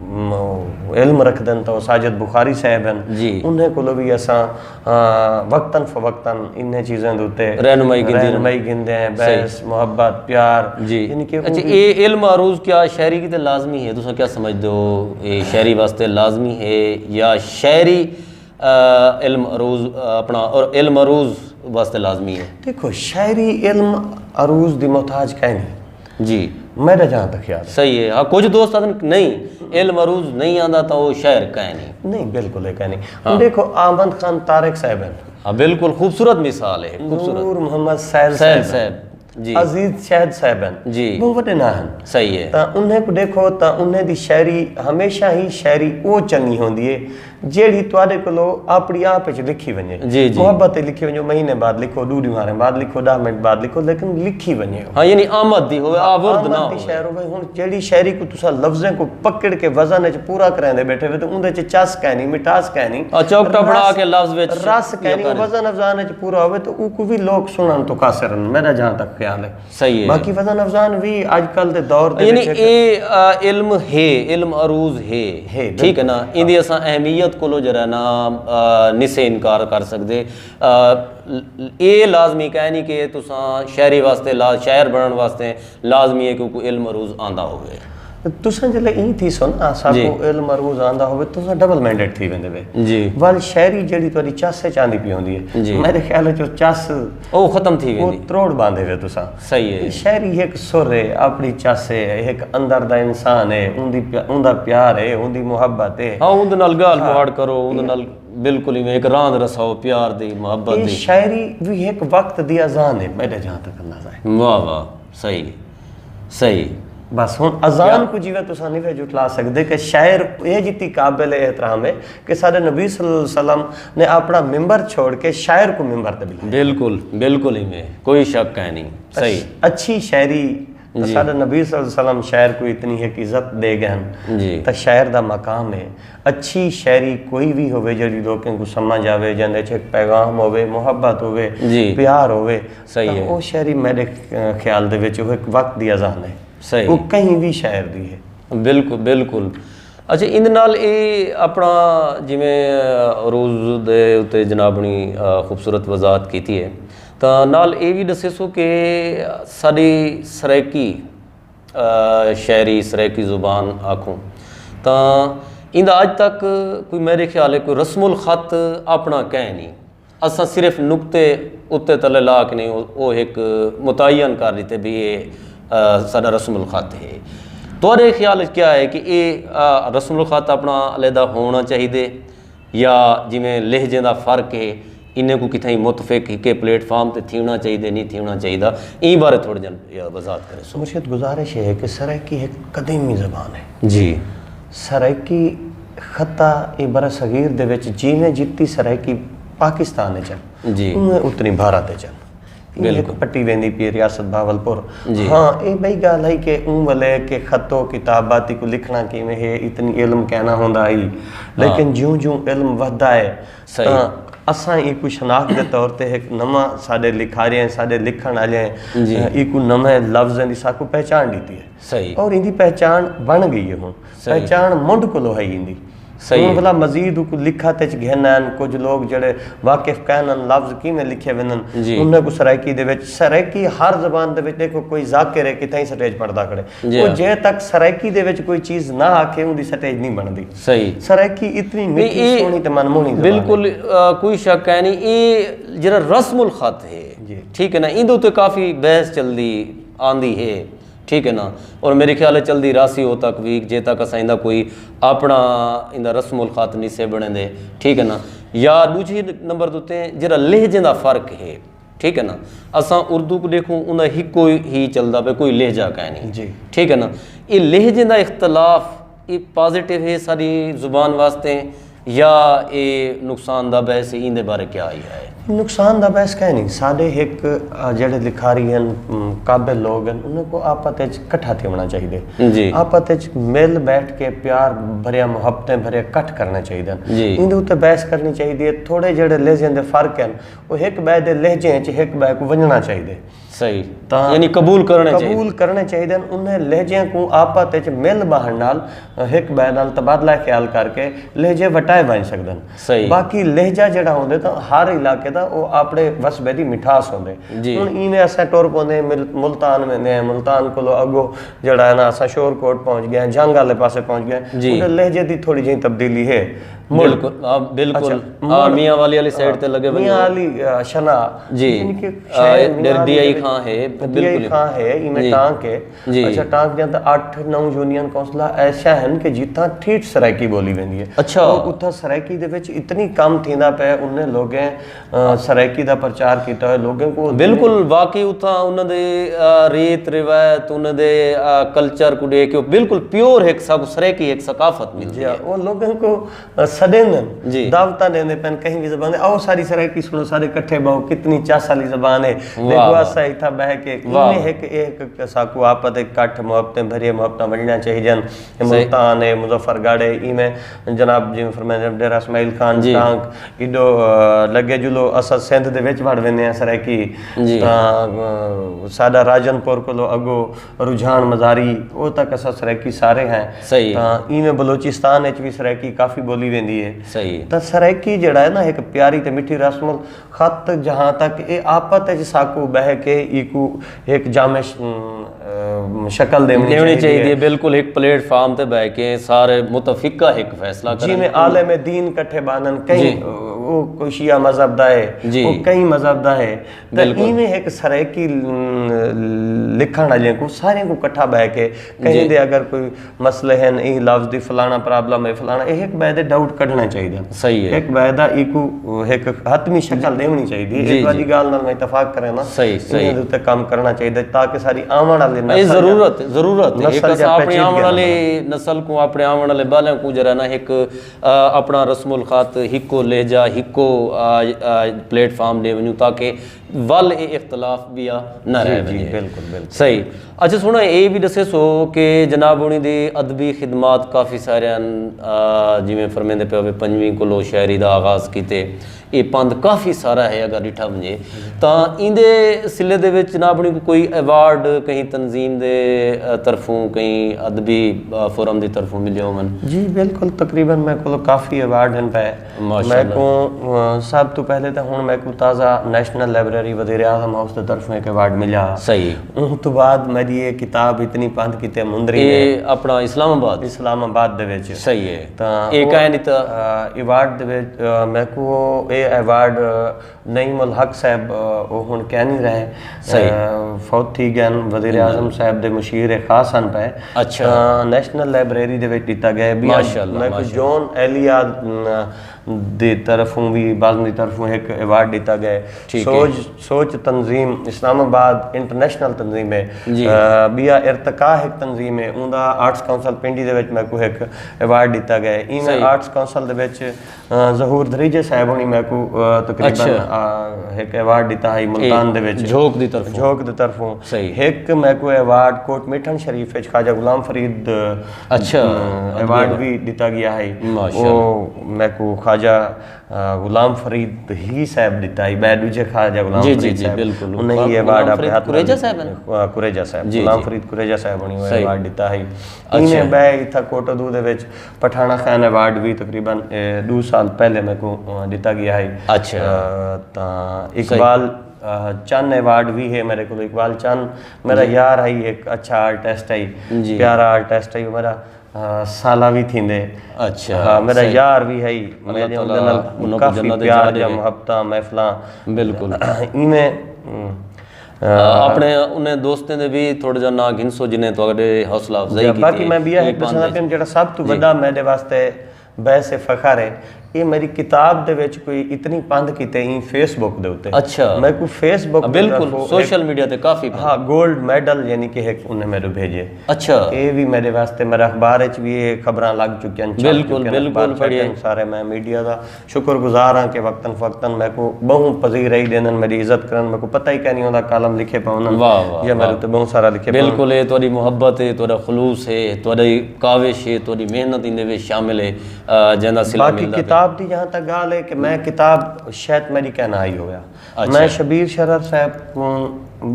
م-، علم رکھدن تاں او ساجد بخاری صاحب ہن۔ جی۔ انہیں کولوں وی اساں، آ، وقتاً فوقتاً انہیں چیزاں دے اتے رہنمائی گھندی رہنمائی گھندے ہیں، صحیح۔ بحث، محبت، پیار، جی۔ یعنی کہ اچھا، اوں دی اے علم عروض کیا شاعری کیتے لازمی ہے؟ تساں کیا سمجھدے ہو؟ اے شاعری واسطے لازمی ہے یا شاعری، آ، علم عروض، آ، اپݨا اور علم عروض واسطے لازمی ہے؟ ݙیکھو، شاعری علم عروض دی محتاج کائنی۔ جی۔ میݙا جہاں تک خیال ہے۔ صحیح ہے۔ ہاں، کجھ دوست آہدن نہیں، علم عروض نہیں آندا تاں او شاعر کائنی۔ نہیں، بالکل اے کائنی۔ ہاں۔ ݙیکھو، احمد خان طارق صاحب ہن۔ ہاں، بالکل خوبصورت مثال ہے، خوبصورت۔ نور محمد سہیل سہیل صاحب ہن۔ صاحب، جی۔ عزیز شاہد صاحب ہن۔ جی۔ ٻہوں وݙے ناں ہن۔ صحیح ہے۔ تاں انہیں کوں ݙیکھو تاں انہیں دی شاعری ہمیشہ ہی شاعری او چنڳی ہوندی ہے جیڑھی تہاݙے کولوں اپݨی آپ وچ لکھی ونڄے۔ جی، جی۔ محبت تے لکھی ونڄو، مہینے بعد لکھو، ݙو ݙیہاڑیں بعد لکھو، ݙاہ منٹ بعد لکھو، لیکن لکھی ونڄے۔ ہاں، یعنی آمد دی ہووے، آورد نہ ہووے۔ آمد دی شاعر ہووے۔ ہݨ جیڑھی شاعری کوں تساں لفظیں کوں پکڑ کے وزن وچ پورا کریندے ٻیٹھے وے تے اوندے وچ چس کائنی، مٹھاس کائنی۔ آ، چوکٹا بݨا کے لفظ وچ رس کائنی، وزن اوزان وچ پورا ہووے تے اوکوں وی لوک سݨݨ توں قاصر ہن، میݙا جہاں تک خیال ہے۔ صحیح ہے۔ باقی وزن اوزان وی اڄ کل دے دور دے یعنی وچ ہک اے، آ، علم ہے، علم عروض ہے۔ ہے، ٹھیک ہے نا؟ بالکل۔ ایندی اساں اہمیت کولو جیڑھا نا، آ، نسے انکار کر سڳدے۔ آ، اے لازمی کائنی کہ تساں شاعری واسطے لا-، شاعر بݨݨ واسطے لازمی ہے کہ کوئی علم عروض آندا ہووے۔ تساں جلے ایں تھی سو نا، ساکوں جی۔ علم عروض آندا ہووے، تساں ڈبل مائنڈڈ تھی ویندے وے۔ جی۔ ول شاعری جیڑھی تہاݙی چس وچ آندی پئی ہوندی ہے، جی۔ میݙے خیال وچ او چس او ختم تھی او ویندی۔ تروڑ ٻاندے وے تساں۔ صحیح ہے۔ شاعری ہک سر ہے، اپݨی چس ہے، ہک اندر دا انسان ہے، اوندی پیا-، اوندا پیار ہے، اوندی محبت ہے۔ ہاں، اوندے نال ڳالھ ہاں۔ مہاڑ کرو، اوندے نال بالکل ایویں ہک راند رساؤ پیار دی، محبت اے دی۔ شاعری وی ہک وقت دی اذان ہے، میݙا جہاں تک اندازہ ہے۔ واہ واہ، صحیح، صحیح۔ بس ہݨ اذان کوں جیویں تساں نہیں وے جھٹلا سڳدے کہ شاعر اے جتی قابل احترام ہے کہ ساݙے نبی صلی اللہ علیہ وسلم نے اپݨا ممبر چھوڑ کے شاعر کوں ممبر تے بلایا۔ بالکل، بالکل ایویں، کوئی شک کائنی۔ صحیح۔ اچ-، اچھی شاعری تاں جی۔ ساݙے نبی صلی اللہ علیہ وسلم شاعر کوں اتنی ہک عزت ݙے ڳئے ہن۔ جی۔ تاں شاعر دا مقام ہے۔ اچھی شاعری کوئی وی ہووے جیڑھی لوکیں کوں سمجھ آوے، جیندے اچ ہک پیغام ہووے، محبت ہووے، جی۔ پیار ہووے، صحیح تاں ہے۔ او شاعری میݙے خیال دے وچ او ہک وقت دی اذان ہے۔ صحیح۔ او کہیں وی شاعر دی ہے۔ بالکل، بالکل۔ اچھا، ایندے نال اے اپݨا جیویں عروض دے اتے جناب نے، آ، خوبصورت وضاحت کیتی ہے، تاں نال اے وی ݙسیسو کہ ساݙی سرائیکی، آ، شاعری، سرائیکی زبان آکھوں تاں ایندا اڄ تک کوئی، میݙے خیال ہے، کوئی رسم الخط اپݨا کائنی۔ اساں صرف نقطے اتے تلے لا کے نہیں، او، او ہک متعین کر ݙتے بھی اے، آ، ساݙا رسم الخط ہے۔ تہاݙے خیال وچ کیا ہے کہ اے، آ، رسم الخط اپݨا علیحدہ ہووݨا چاہیدے یا جیویں لہجیں دا فرق ہے، انہیں کوں کتھائیں متفق ہکے پلیٹ فارم تے تھیوݨا چاہیدے، نہیں تھیوݨا چاہیدا، ایں بارے تھوڑے جن وضاحت کریسو۔ مرشد، گزارش ہے کہ سرائیکی ہک قدیمی زبان ہے۔ جی۔ سرائیکی خطہ اے برصغیر دے وچ جیویں جتی سرائیکی پاکستان وچ ہن، جی۔ اونویں اتنی بھارت وچ ہن۔ ایں ہک بالکل۔ پٹی ویندی پئی ہے ریاست بہاولپور۔ جی۔ ہاں، اے ٻئی ڳالھ ہئی کہ اوں ویلے کہ خط و کتاباتی کوں لکھݨا کیویں ہے، اتنی علم کائنا ہوندا ہئی۔ لیکن ہاں۔ جوں جوں علم ودھدا ہے، صحیح۔ تاں اساں ایکوں شناخت دے طور تے ہک نواں ساݙے لکھاریاں، ساݙے لکھݨ آلیاں، جی۔ ایکوں نویں لفظیں دی ساکوں پہچان ݙتی ہے۔ صحیح۔ اور ایندی پہچان بݨ ڳئی ہے ہݨ۔ صحیح۔ پہچان منڈھ کولو ہئی ایندی۔ صحیح۔ ہݨ ولا مزید اکوں لکھت اچ گھن آئن، کجھ لوگ جیڑھے واقف کائنن لفظ کیویں لکھے ویندن، جی۔ انہیں کوں سرائیکی دے وچ، سرائیکی ہر زبان دے وچ ݙیکھو کوئی ذاکر ہے کتھائیں سٹیج پڑھدا کھڑے۔ جی۔ او جے تک سرائیکی دے وچ کوئی چیز نہ آکھے، اوندی سٹیج نہیں بݨدی۔ صحیح۔ سرائیکی اتنی نہیں، میٹھی، اے سوہݨی تے من موہݨی زبان ہے۔ بالکل، آ، کوئی شک ہے نہیں، اے جیڑھا رسم الخط ہے، جی۔ ٹھیک ہے نا، ایندے اتے کافی بحث چلدی آندی ہے۔ ٹھیک ہے نا؟ اور میرے خیال ہے چلدی راہسی ہو تک وی، جے تک اساں ایندا کوئی اپنا ایندا رسم الخط نہیں سے بنڑیندے۔ ٹھیک ہے نا؟ یا دوجھی نمبر دے اتے جیڑھا لہجیں دا فرق ہے، ٹھیک ہے نا؟ اساں اردو کوں ڈیکھوں، اوندا ہکو ہی چلدا پئے، کوئی لہجہ کائنی۔ جی۔ ٹھیک ہے نا؟ اے لہجیں دا اختلاف، اے پازیٹیو ہے ساڈی زبان واسطے یا اے نقصان دا باعث ہے؟ ایندے بارے کیا آئی ہے؟ نقصان دا باعث کائنی۔ ساڈے ہک جیڑھے لکھاری ہن، قابل لوگ ہن، انہاں کوں آپت اچ کٹھا تھیونڑاں چاہیدے۔ جی۔ آپت اچ مل بیٹھ کے پیار بھریا، محبتیں بھریا کٹھ کرنڑاں چاہیدن۔ جی۔ ایندے اتے بحث کرنی چاہیدی ہے۔ تھوڑے جیڑھے لہجیں دے فرق ہن، او ہک بئے دے لہجیں اچ ہک بئے کوں ونجنڑاں چاہیدے۔ صحیح۔ تاں یعنی قبول کرنڑے چاہیدے۔ قبول کرنڑے چاہیدن۔ انہیں لہجیں کوں آپت اچ مل باہنڑ نال ہک بئے نال تبادلہ خیال کر کے لہجے وٹائے ونج سگدن۔ صحیح۔ باقی لہجہ جیڑھا ہوندے تاں ہر علاقے دا او آپنڑے وسبے دی مٹھاس ہوندے۔ جی۔ ہن ایویں اساں ٹر پوندے ہیں مل-، ملتان ویندے ہیں، ملتان کولو اگو جیڑھا ہے نا اساں شور کوٹ پہنچ گئے ہیں، جھنگ آلے پاسے پہنچ گئے ہیں۔ جی۔ اوندا لہجے دی تھوڑی جئی تبدیلی ہے۔ مڑ۔ بالکل، ہاں، بالکل۔ اچھا، ہاں، مڑ۔ میاں والی آلی سائیڈ ہاں، تے لگے ونڄو۔ میاں والی، آ، شنا، جی۔ یعنی کہ آ، شہر میاں ڈردی والی آئی دے وچ خاں ہے، ڈردی آئی بالکل۔ خاں ہے، ایویں جی۔ ٹانک ہے۔ جی۔ اچھا، ٹانک دیاں تاں اٹھ نو یونین کونسلاں ایسیاں ہن کہ جتھاں ٹھیٹھ سرائیکی بولی ویندی ہے۔ اچھا۔ او اتھاں سرائیکی دے وچ اتنی کم تھیندا پئے، انہیں لوگیں، آ، سرائیکی دا پرچار کیتا ہوئے، لوگیں کوں بالکل، واقعی اتھاں انہاں دے، آ، ریت روایت، انہاں دے، آ، کلچر کوں ݙیکھ کے بالکل پیور ہک ساکوں سرائیکی ہک ثقافت ملدی جی، ہے۔ او لوگیں کوں سݙیندن، جی۔ دعوتاں ݙیندے پئن، کہیں وی زبان دے، آؤ ساری سرائیکی سݨو، سارے کٹھے ٻہو، کتنی چس آلی زبان ہے۔ واہ، ݙیکھو، واہ۔ اساں اتھاں ٻہہ کے واہ۔ ایویں ہک، اے ہک ساکوں آپت اچ کٹھ، محبتیں بھریے، محبتاں ونڈݨیاں چاہیدن۔ صحیح۔ ملتان ہے، مظفر گڑھ ہے، ایویں جناب جیویں فرمائے ڈیرہ اسماعیل خان جی۔ ٹانک، ایݙو، آ، لڳے جلو اساں سندھ دے وچ وڑ ویندے ہیں سرائیکی۔ جی۔ تاں، آ، ساݙا راجن پور کولو اڳو رجحان مزاری، او تک اساں سرائیکی سارے ہیں۔ صحیح۔ تاں ایویں بلوچستان اچ وی سرائیکی کافی ٻولی ویندی ہے۔ صحیح۔ تاں سرائیکی جیڑھا ہے نا، ہک پیاری تے مٹھی رسم الخط، جہاں تک اے آپت اچ ساکوں ٻہہ کے ایکوں ہک جامع ش-، ام، ام، شکل ݙیوݨی ݙیوݨی چاہیدی چاہیدی ہے۔ ہے، بالکل ہک پلیٹ فارم تے ٻہہ کے سارے متفقہ ہک فیصلہ کرن۔ جیویں عالم دین کٹھے ٻہندن، کہیں جی۔ او کوئی شیعہ مذہب دا ہے، جی۔ او کہیں مذہب دا ہے۔ تاں بالکل۔ ایویں ہک سرائیکی، م، لکھݨ آلیاں کوں ساریاں کوں کٹھا ٻہہ کے کہیں جی۔ دے اگر کوئی مسئلے ہن، ایں لفظ دی فلاݨا پرابلم ہے، فلاݨا، اے ہک ٻئے دے ڈاؤٹ کڈھݨے چاہیدن۔ صحیح ہے۔ ہک ٻئے دا ایکوں ہک حتمی شکل ݙیوݨی چاہیدی ہے۔ جی، اے تہاݙی جی۔ ڳالھ نال میں اتفاق کرینداں۔ صحیح، صحیح۔ ایندے اتے کم کرݨا چاہیدے تاکہ ساری آوݨ آلی اے نسل ضرورت، ضرورت ہے۔ ہک نسل اساں اپݨی آوݨ آلی نسل کوں، اپݨے آوݨ آلے ٻالیاں کوں جیڑھا نا ہک، آ، اپݨا رسم الخط، ہکو لہجہ، ہکو، آ، آ، پلیٹ فارم ݙے ونڄوں تاکہ ول اے اختلاف ٻیا نہ جی، رہ جی، ونڄے۔ بالکل، بالکل۔ صحیح۔ اچھا سوہݨا، اے وی ݙسیسو کہ جناب ہوݨی دی ادبی خدمات کافی سارے ہن، آ، جیویں فرمیندے پئے ہووے پنجویں کولو شاعری دا آغاز کیتے، اے پندھ کافی سارا ہے اگر ݙٹھا ونڄے تاں ایندے صلے دے وچ جناب ہوݨی کوں کوئی ایوارڈ کہیں تنظیم دے، آ، طرفوں، کہیں ادبی، آ، فورم دی طرفوں ملے ہوون؟ جی بالکل، تقریباً میکوں کافی ایوارڈ ہن پئے۔ ماشاءاللہ۔ میکوں، آ، سب توں پہلے تاں ہݨ میکوں تازہ نیشنل لائبریری وزیر اعظم ہاؤس دے طرفوں ہک ایوارڈ ملیا۔ صحیح۔ اوں توں بعد میݙی اے کتاب اتنی پندھ کیتے مندری اے ہے۔ اپݨا اسلام آباد؟ اسلام آباد دے وچ۔ صحیح ہے۔ تاں اے او، کائیں ݙتا؟ آ، ایوارڈ دے وچ، آ، میکوں اے ایوارڈ، آ، نعیم الحق صاحب، آ، او ہݨ کائنی رہے۔ صحیح۔ آ، فوت تھی ڳئن۔ وزیر اعظم صاحب دے مشیر خاص ہن پئے۔ اچھا۔ تاں نیشنل لائبریری دے وچ ݙتا ڳئے۔ ٻیا ماشاءاللہ، میکوں ماشاءاللہ۔ جون ایلیا، م، دی طرفوں وی، بزم دی طرفوں ہک ایوارڈ ݙتا ڳئے۔ ٹھیک ہے۔ سوچ، سوچ تنظیم اسلام آباد انٹرنیشنل تنظیم ہے۔ جی۔ آ، ٻیا ارتقا ہک تنظیم ہے، اوندا آرٹس کونسل پنڈی دے وچ میکوں ہک ایوارڈ ݙتا ڳئے۔ ایویں صحیح۔ آرٹس کونسل دے وچ، آ، ظہور دھریجہ صاحب ہوݨی میکوں، آ، تقریباً، اچھا۔ آ، ہک ایوارڈ ݙتا ہئی ملتان دے وچ۔ جھوک دی طرفوں۔ جھوک دی طرفوں۔ صحیح۔ ہک میکوں ایوارڈ کوٹ میٹھݨ شریف وچ خواجہ غلام فرید، اچھا، آ، ایوارڈ وی ݙتا ڳیا ہئی۔ ماشاءاللہ۔ او میکوں خواجہ، آ، غلام فرید ہی صاحب ݙتا ہئی، ٻئے ݙوجھے خواجہ غلام جی، جی، فرید جی، صاحب۔ بالکل۔ انہیں غلام، ہی ایوارڈ غلام اپݨے فرید ہتھ نال قریجہ صاحب ہن؟ آ، قریجہ صاحب۔ جی، غلام جی۔ فرید قریجہ صاحب ہوݨی او صحیح۔ ایوارڈ ݙتا ہئی۔ اچھا۔ ایویں ٻئے اتھاں کوٹ ادو دے وچ پٹھاݨہ خان ایوارڈ وی تقریباً، اے، ݙو سال پہلے میکوں، آ، ݙتا ڳیا ہئی۔ اچھا۔ آ، تاں صحیح۔ اقبال، آ، چن ایوارڈ وی ہے میݙے کول۔ اقبال چن میݙا جی۔ یار ہئی، ہک اچھا آرٹسٹ ہئی، جی۔ پیارا آرٹسٹ ہئی، او میݙا، آ، سالہ وی تھیندے۔ اچھا، ہاں، میݙا صحیح۔ یار وی ہئی، اللہ میݙے تعالیٰ اوندے نال انہاں کوں کافی جنت وچ پیار جاہ ݙے۔ محبتاں، محفلاں۔ بالکل۔ ایویں، ہم، اپنے انہیں دوستیں دے بھی تھوڑا جا ناں گھنسو جنہیں تہاڈے حوصلہ افزائی کیتی۔ باقی میں بیا ہک ڈسنا پیم جڑا سب تو وڈا میڈے واسطے باعث فخر ہے، یہ میری کتاب دے وچ کوئی اتنی پندھ کیتے ہیں فیس بک دے اتے۔ اچھا۔ میں کو فیس بک بالکل سوشل میڈیا تے کافی ہاں گولڈ میڈل یعنی کہ ایک انہیں میرے بھیجے۔ اچھا۔ یہ بھی میرے واسطے میرے اخبار وچ بھی یہ خبراں لگ چکی ہیں، بالکل بالکل پڑھیے۔ سارے میں میڈیا دا شکر گزار ہاں کہ وقتاً فوقتاً میکوں ٻہوں پذیرائی ݙیندن، میݙی عزت کرن، میکوں پتہ ہی کائنی ہوندا کالم لکھے پئے ہونن۔ واہ واہ یا میݙے اتے ٻہوں سارا لکھے پئے ہونن۔ بالکل اے تہاݙی محبت اے، تہاݙا خلوص اے، تہاݙی کاوش اے، تہاݙی محنت ایندے وچ شامل اے، جینداں صلہ ملدا پئے۔ باقی کتاب دی جہاں تک ڳالھ اے کہ میں کتاب شاید میݙی کائنا آئی ہویا۔ میں شبیر شرر صاحب کوں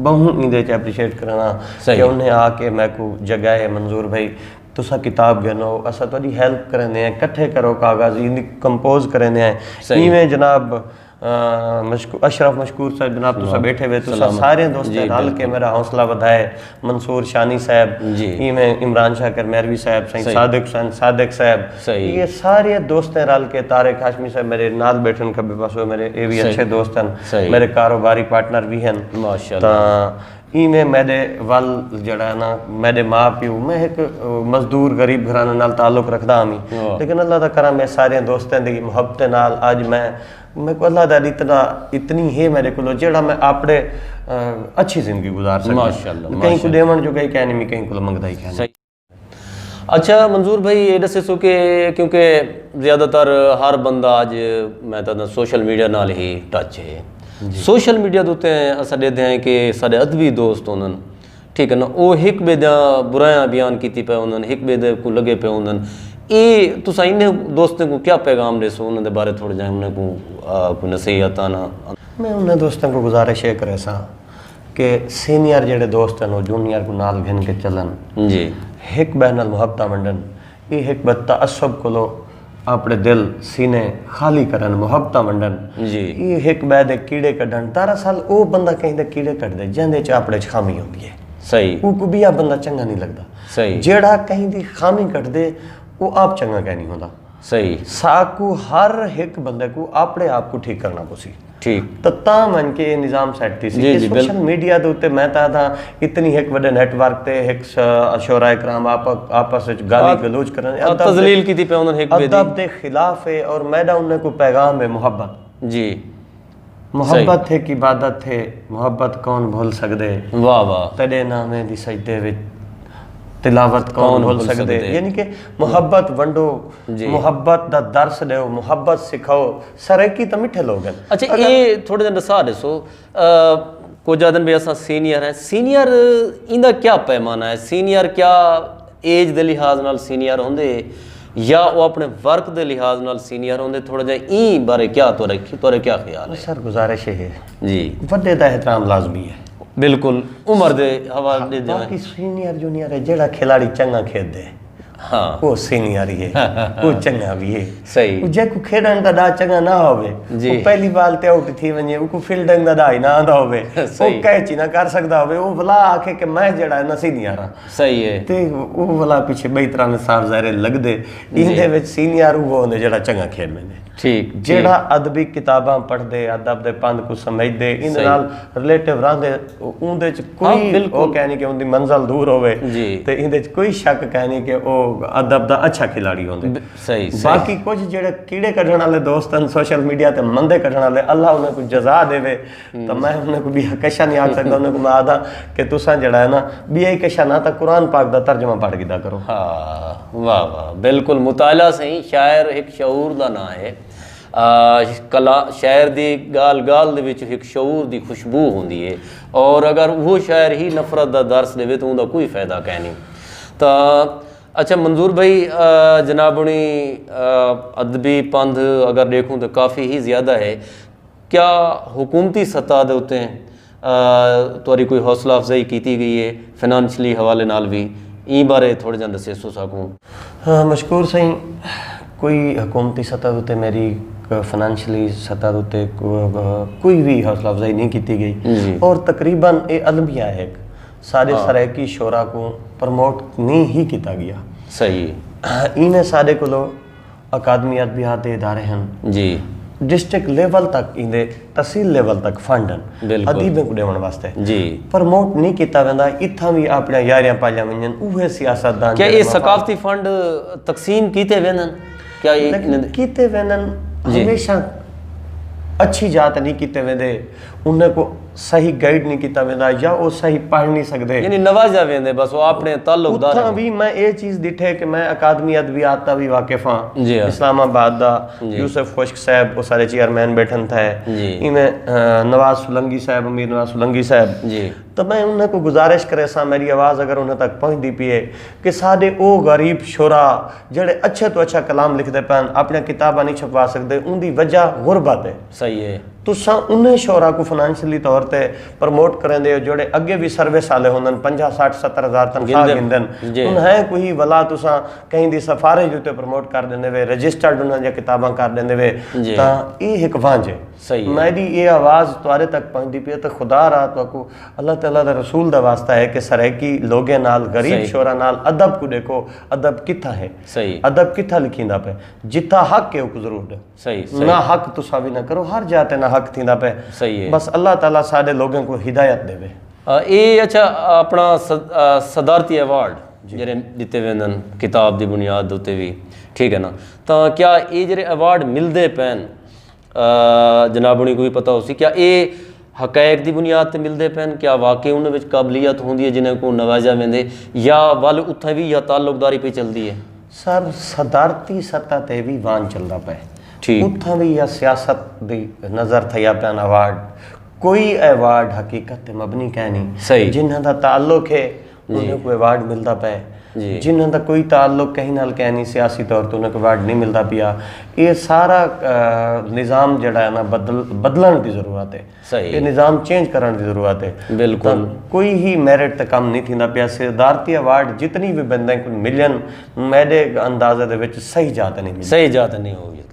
ٻہوں ایندے اچ اپریشیٹ کرݨا کہ انہیں آ کے میکوں جگائے منظور بھائی تساں کتاب گھنو، اساں تہاݙی ہیلپ کریندے ہیں، کٹھے کرو کاغذ، ایندی کمپوز کریندے ہیں۔ ایویں جناب اشرف مشکور صاحب جناب تساں ٻیٹھے وے، تساں سارے دوستیں رل کے میرا حوصلہ ودھائے۔ منصور شانی صاحب، ایویں عمران شاکر میروی صاحب، سائیں صادق حسین صادق صاحب، یہ سارے دوستیں رل کے، طارق ہاشمی صاحب میرے نال ٻیٹھن کھبے پاسو، میرے اے وی اچھے دوست ہیں، میرے کاروباری پارٹنر وی ہیں۔ تاں ایویں میݙے ول جیڑھا ہے نا میݙے ماء پیو، میں ہک مزدور غریب گھرانے نال تعلق رکھدا ہامی، لیکن اللہ دا کرم ہے سارے دوستیں دی محبت نال اج میں میکوں اللہ دا اتنا اتنی ہے میݙے کولو جیڑھا میں اپݨے اچھی زندگی گزار سکداں۔ کہیں کوں ݙیوݨ جو کہیں کائنی، میں کہیں کولو منگدا ہی کائنی۔ اچھا منظور بھائی، یہ ڈسیسو کہ کیونکہ زیادہ تر ہر بندہ اج میں تاں سوشل میڈیا نال ہی ٹچ ہے۔ سوشل میڈیا دے اتے اساں ڈیدھے ہیں کہ ساڈے ادبی دوست ہوندن، ٹھیک ہے نا، او ہک بے دیاں برائیاں بیان کیتی پئے ہوندن، ہک بے دے کو لگے پئے ہوندن۔ اے تساں انہیں دوستیں کو کیا پیغام ڈیسو، انہاں دے بارے تھوڑا جہاں انہیں کو کوئی نصیحت آنا؟ میں انہیں دوستوں کو گزارش یہ کرے سا کہ سینئر جیڑھے دوست ہن او جونیئر کوں نال گھن کے چلن۔ جی۔ ہک ٻئے نال محبتاں ونڈن۔ اے ہک ٻئے تعصب کولو اپݨے دل سینے خالی کرن، محبتاں ونڈن۔ جی۔ اے ہک ٻئے دے کیڑے کڈھن۔ دراصل او بندہ کہیں دے کیڑے کڈھدے جیندے اچ اپݨے اچ خامی ہوندی ہے۔ صحیح۔ اوکوں ٻیا بندہ چنگا نہیں لڳدا۔ صحیح۔ جیڑھا کہیں دی خامی کڈھدے او آپ چنگا کائنی ہوندا۔ صحیح۔ ساکوں ہر ہک بندے کوں اپݨے آپ کوں ٹھیک کرݨا پوسی۔ ٹھیک۔ تاں تاں ونڄ کے اے نظام سیٹ تھیسی۔ جی، جی، سوشل میڈیا دے اتے میں تاں آدھاں اتنی ہک وݙے نیٹ ورک تے ہک شعراء کرام آپس وچ گالی گلوچ کرݨ، تذلیل کیتی پئے ہوندن ہک ٻئے دی۔ ادب دے خلاف ہے اور میݙا انہیں کوں پیغام ہے محبت۔ جی۔ محبت ہک عبادت ہے، محبت کون بھل سڳدے۔ واہ واہ۔ تیݙے نامیں دی سجدے وچ تلاوت کون بھل سڳدے۔ یعنی کہ محبت ونڈو، محبت دا درس ݙیو، محبت سکھاؤ۔ سرائیکی تاں مٹھے لوگ ہیں۔ اچھا، اے تھوڑا جہا ݙسا ݙیسو، کجھ آدھن بھی اساں سینئر ہیں، سینئر ایندا کیا پیمانہ ہے؟ سینئر کیا ایج دے لحاظ نال سینئر ہوندے یا او اپݨے ورک دے لحاظ نال سینئر ہوندے؟ تھوڑا جہا ایں بارے کیا تہاݙے کیا خیال ہے؟ سر گزارش ہے جی۔ وݙے دا احترام لازمی ہے۔ بالکل، عمر دے حوالے دے۔ باقی سینئر جونیئر ہے، جیڑھا کھلاڑی چنگا کھیڈ دے ہاں۔ او سینئر ہی ہے، او چنگا بھی ہے۔ صحیح۔ او جے کو کھیڈن دا ڈا چنگا نہ ہوے، جی۔ او پہلی بال تے آؤٹ تھی ونجے، او کو فیلڈنگ دا ڈا ہی نہ آندا ہوے، او کیچ ہی نہ کر سکدا ہوے، او ولا آکھے کہ میں جیڑھا ہے نا سینئر ہاں۔ صحیح ہے۔ تے او ولا پیچھے بئی طرح میں صاف ظاہر ہے لگدے، جی۔ ایندے وچ سینئر او ہوندے جیڑھا چنگا کھیڈ ویندے۔ ٹھیک، جیڑھا ادبی کتاباں پڑھدے، ادب دے پندھ کو سمجھدے، ایندے نال ریلیٹیو راہندے، اوندے چ کوئی او کہنی کہ اوندی منزل دور ہوے تے ایندے چ کوئی شک کہنی کہ او ادب دا اچھا کھلاڑی ہوندے۔ باقی کچھ جیڑھے کیڑے کڈھن والے دوست ہن سوشل میڈیا تے مندے کڈھن والے، اللہ انہاں کو جزا دیوے۔ تاں میں انہاں کو بیا کشا نہیں آکھ سکدا، انہاں کو میں آدھا کہ تساں جیڑھا ہے نا بیا ہی کشا نہ تاں قرآن پاک دا ترجمہ پڑھ گھدا کرو۔ ہاں، واہ واہ، بالکل مطالعہ صحیح، شاعر ایک شعور دا ناں ہے۔ کلا شاعر دی گال گال دے وچ ہک شعور دی خوشبو ہوندی ہے، اور اگر وہ شاعر ہی نفرت دا درس دے تو اوندا کوئی فائدہ کائنی۔ تاں اچھا منظور بھائی، جنابنی ادبی پندھ اگر دیکھوں تو کافی ہی زیادہ ہے، کیا حکومتی سطح دے اتے تہاݙی کوئی حوصلہ افزائی کیتی ڳئی ہے فنانشلی حوالے نال وی؟ ایں بارے تھوڑے جن ݙسیسو ساکوں۔ ہاں مشکور سائیں، کوئی حکومتی سطح اتے میری فنانشلی سطح اتے کوئی وی حوصلہ افزائی نہیں کیتی ڳئی۔ اور تقریباً اے المیہ ہے، سارے سرائیکی شعراء کوں پروموٹ نہیں ہی کیتا ڳیا۔ صحیح۔ ایویں ساݙے کولو اکادمی ادبیات دے ادارے ہن۔ جی۔ ڈسٹرکٹ لیول تک ایندے، تحصیل لیول تک فنڈ ہن، بالکل۔ ادیبیں کوں ݙیوݨ واسطے۔ جی۔ پروموٹ نہیں کیتا ویندا، اتھاں وی اپݨیاں یاریاں پالیاں ونڄن۔ اوہے سیاست دان کیا جیڑھے یہ مفاد ثقافتی فنڈ تقسیم کیتے ویندن؟ کیا یہ لیکن کیتے ویندن؟ جی۔ ہمیشہ اچھی جاہ تے نہیں کیتے ویندے، انہیں کو صحیح گائیڈ نہیں کیتا ویندا، یا وہ صحیح پڑھ نہیں سکدے۔ یعنی نوازا ویندے، بس وہ اپنے تعلق دار اتھاں ہیں۔ بھی میں یہ چیز ڈٹھے کہ میں اکادمی ادبیات دا بھی واقف ہاں، جی ہاں۔ اسلام آباد دا۔ جی۔ یوسف خشک صاحب، وہ سارے چیئرمین بیٹھن تھے۔ جی۔ ایویں، آ، نواز سولنگی صاحب، امیر نواز سولنگی صاحب۔ جی۔ تو میں انہیں کو گزارش کرے ساں، میری آواز اگر انہیں تک پہنچ دی پی ہے کہ ساڈے او غریب شعرا جڑے اچھے تو اچھا کلام لکھدے پن، اپنی کتاباں نہیں چھپوا سکدے، ان دی وجہ غربت ہے۔ صحیح ہے۔ تساں انہیں شعرا کو فنانشلی طور تے پروموٹ کریں دے ہو، جڑے اگے بھی سروس والے ہوندن، پنجاہ، سٹھ، ستر ہزار تنخواہ گھندے۔ گھندن، جی۔ انہیں کوئی ولا تساں کہیں دی سفارش دے تے پروموٹ کر دیندے وے، رجسٹرڈ انہاں دیاں کتاباں کر دیندے وے، جی۔ تاں اے ہک وانجھ ہے۔ صحیح ہے۔ میری اے آواز تہاڈے تک پہنچدی پئی ہے، تے خدا را تہاکوں اللہ تعالی دے رسول دا واسطہ ہے کہ سرائیکی لوگیں نال، غریب صحیح۔ شعرا نال ادب کوں ݙیکھو، ادب کتھاں ہے، صحیح۔ ادب کتھاں لکھیندا پئے، جتھاں حق ہے اوکوں ضرور ݙیو۔ صحیح، صحیح۔ نہ حق تساں وی نہ کرو، ہر جاہ تے نہ حق تھیندا پئے۔ صحیح ہے۔ بس اللہ تعالی ساڈے لوگیں کوں ہدایت ݙیوے۔ آ، اے اچھا، اپنا صد-، آ، صدارتی ایوارڈ جڑے ݙتے ویندن کتاب دی بنیاد اتے وی، ٹھیک ہے نا؟ تاں کیا اے جڑے ایوارڈ ملدے پئن، آ، جناب ہوݨی کوں وی پتہ ہوسی، کیا اے حقائق دی بنیاد تے ملدے پئن؟ کیا واقعی انہاں وچ قابلیت ہوندی ہے جنہاں کوں نوازا ویندے، یا ول اتھاں وی یا تعلقداری پئی چلدی ہے؟ سر، صدارتی سطح تے وی وان چلدا پئے۔ ٹھیک۔ اتھاں وی یا سیاست دی نظر تھیا پئن ایوارڈ، کوئی ایوارڈ حقیقت تے مبنی کائنی۔ صحیح۔ جنہاں دا تعلق ہے، انہیں کو ایوارڈ ملدا پئے۔ جی۔ جنہاں دا کوئی تعلق کہیں نال کائنی سیاسی طور تے، انہیں کو ایوارڈ نہیں ملدا پیا۔ یہ سارا، آ، نظام جڑا ہے نا، بدل-، بدلن دی ضرورت ہے۔ صحیح۔ یہ نظام چینج کرن دی ضرورت ہے۔ بالکل۔ تاں کوئی ہی میرٹ تے کم نہیں تھیندا پیا۔ صدارتی ایوارڈ جتنی بھی بندے کو ملن، میرے اندازے دے وچ صحیح جاہ تے نہیں ملے۔ صحیح جاہ تے نہیں ہو سکدی۔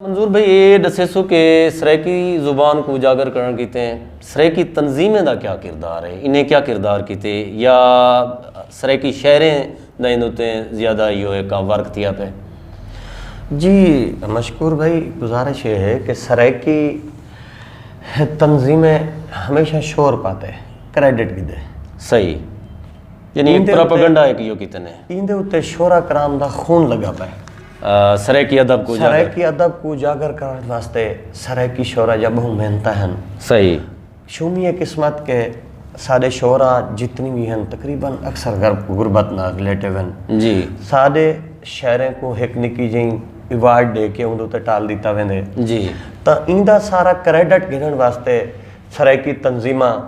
منظور بھائی، اے ݙسیسو کہ سرائیکی زبان کوں اجاگر کرݨ کیتے سرائیکی تنظیمیں دا کیا کردار ہے؟ انہیں کیا کردار کیتے، یا سرائیکی شاعریں دا ایندے اتے زیادہ ایہو ہک ورک تھیا پئے؟ جی، مشکور بھائی، گزارش یہ ہے کہ سرائیکی تنظیمیں ہمیشہ شور پاتے، کریڈٹ گھدے۔ صحیح۔ یعنی ایندے اتے پروپیگنڈا ہک ایہو کیتے نے۔ ایندے اتے شعرا کرام دا خون لگا پئے۔ آ، سرائیکی ادب کوں اجاگر۔ سرائیکی ادب کوں اجاگر کرݨ واسطے سرائیکی شعرا جا ٻہوں محنتاں ہن۔ صحیح۔ شومی قسمت کہ ساݙے شعرا جتنی وی ہن، تقریباً اکثر غرب-، غربت نال ریلیٹیو ہن۔ جی۔ ساݙے شاعریں کوں ہک نکی جئیں ایوارڈ ݙے کے اوندے اتے ٹال ݙتا ویندے۔ جی۔ تاں ایندا سارا کریڈٹ گھنݨ واسطے سرائیکی تنظیماں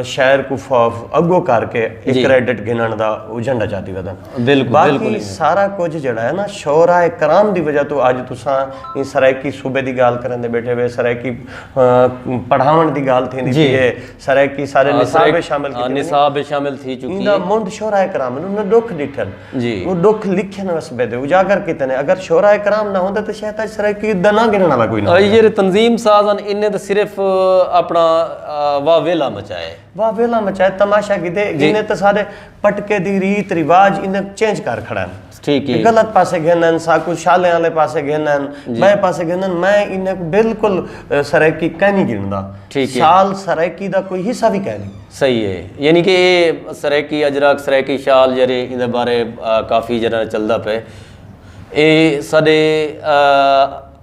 شاعر کوں ف-، ف-، اڳوں کر کے ایہ جی۔ کریڈٹ گھنݨ دا ایجنڈا چاتی ودن۔ بالکل، باقی بالکل۔ سارا کجھ جڑا ہے نا، شعراء کرام دی وجہ تو اڄ تساں ایں سرائیکی صوبے دی ڳالھ کریندے ٻیٹھے وے، سرائیکی، آ، پڑھاوݨ دی ڳالھ تھیندی جی۔ پئی ہے، سرائیکی سارے ہاں، نصاب سرائیک-، شامل ہاں، کیتے ویندے۔ نصاب شامل تھی چکی ایندا ہے۔ منڈھ شعراء کرام ہن، انہاں ݙکھ ݙٹھن۔ جی۔ وہ ݙکھ لکھن وسبے دے اجاگر کیتے نے۔ اگر شعراء کرام نہ ہوندے تے شاید اڄ سرائیکی دا نہ گھنݨ والا کوئی نہ آ، ہوندا۔ یہ تنظیم ساز ہن، انہیں تو صرف اپنا، آ، واہ ویلا مچائے۔ واہ ویلا مچائے، تماشا کیتے، جی۔ انہیں تے سارے پٹکے دی ریت رواج انہیں چینج کر کھڑا ہے۔ ٹھیک ہے۔ غلط پاسے گھنن، ساکو شالیں والے پاسے گھنن، جی۔ بئے پاسے گھنن، میں انہیں کو بالکل، آ، سرائیکی کائنی گھندا۔ ٹھیک ہے۔ سال سرائیکی دا کوئی حصہ بھی کائنی۔ صحیح ہے، یعنی کہ اے سرائیکی اجرک، سرائیکی شال جڑے، ایندے بارے، آ، کافی جڑا چلدا پئے۔ اے ساݙے، آ،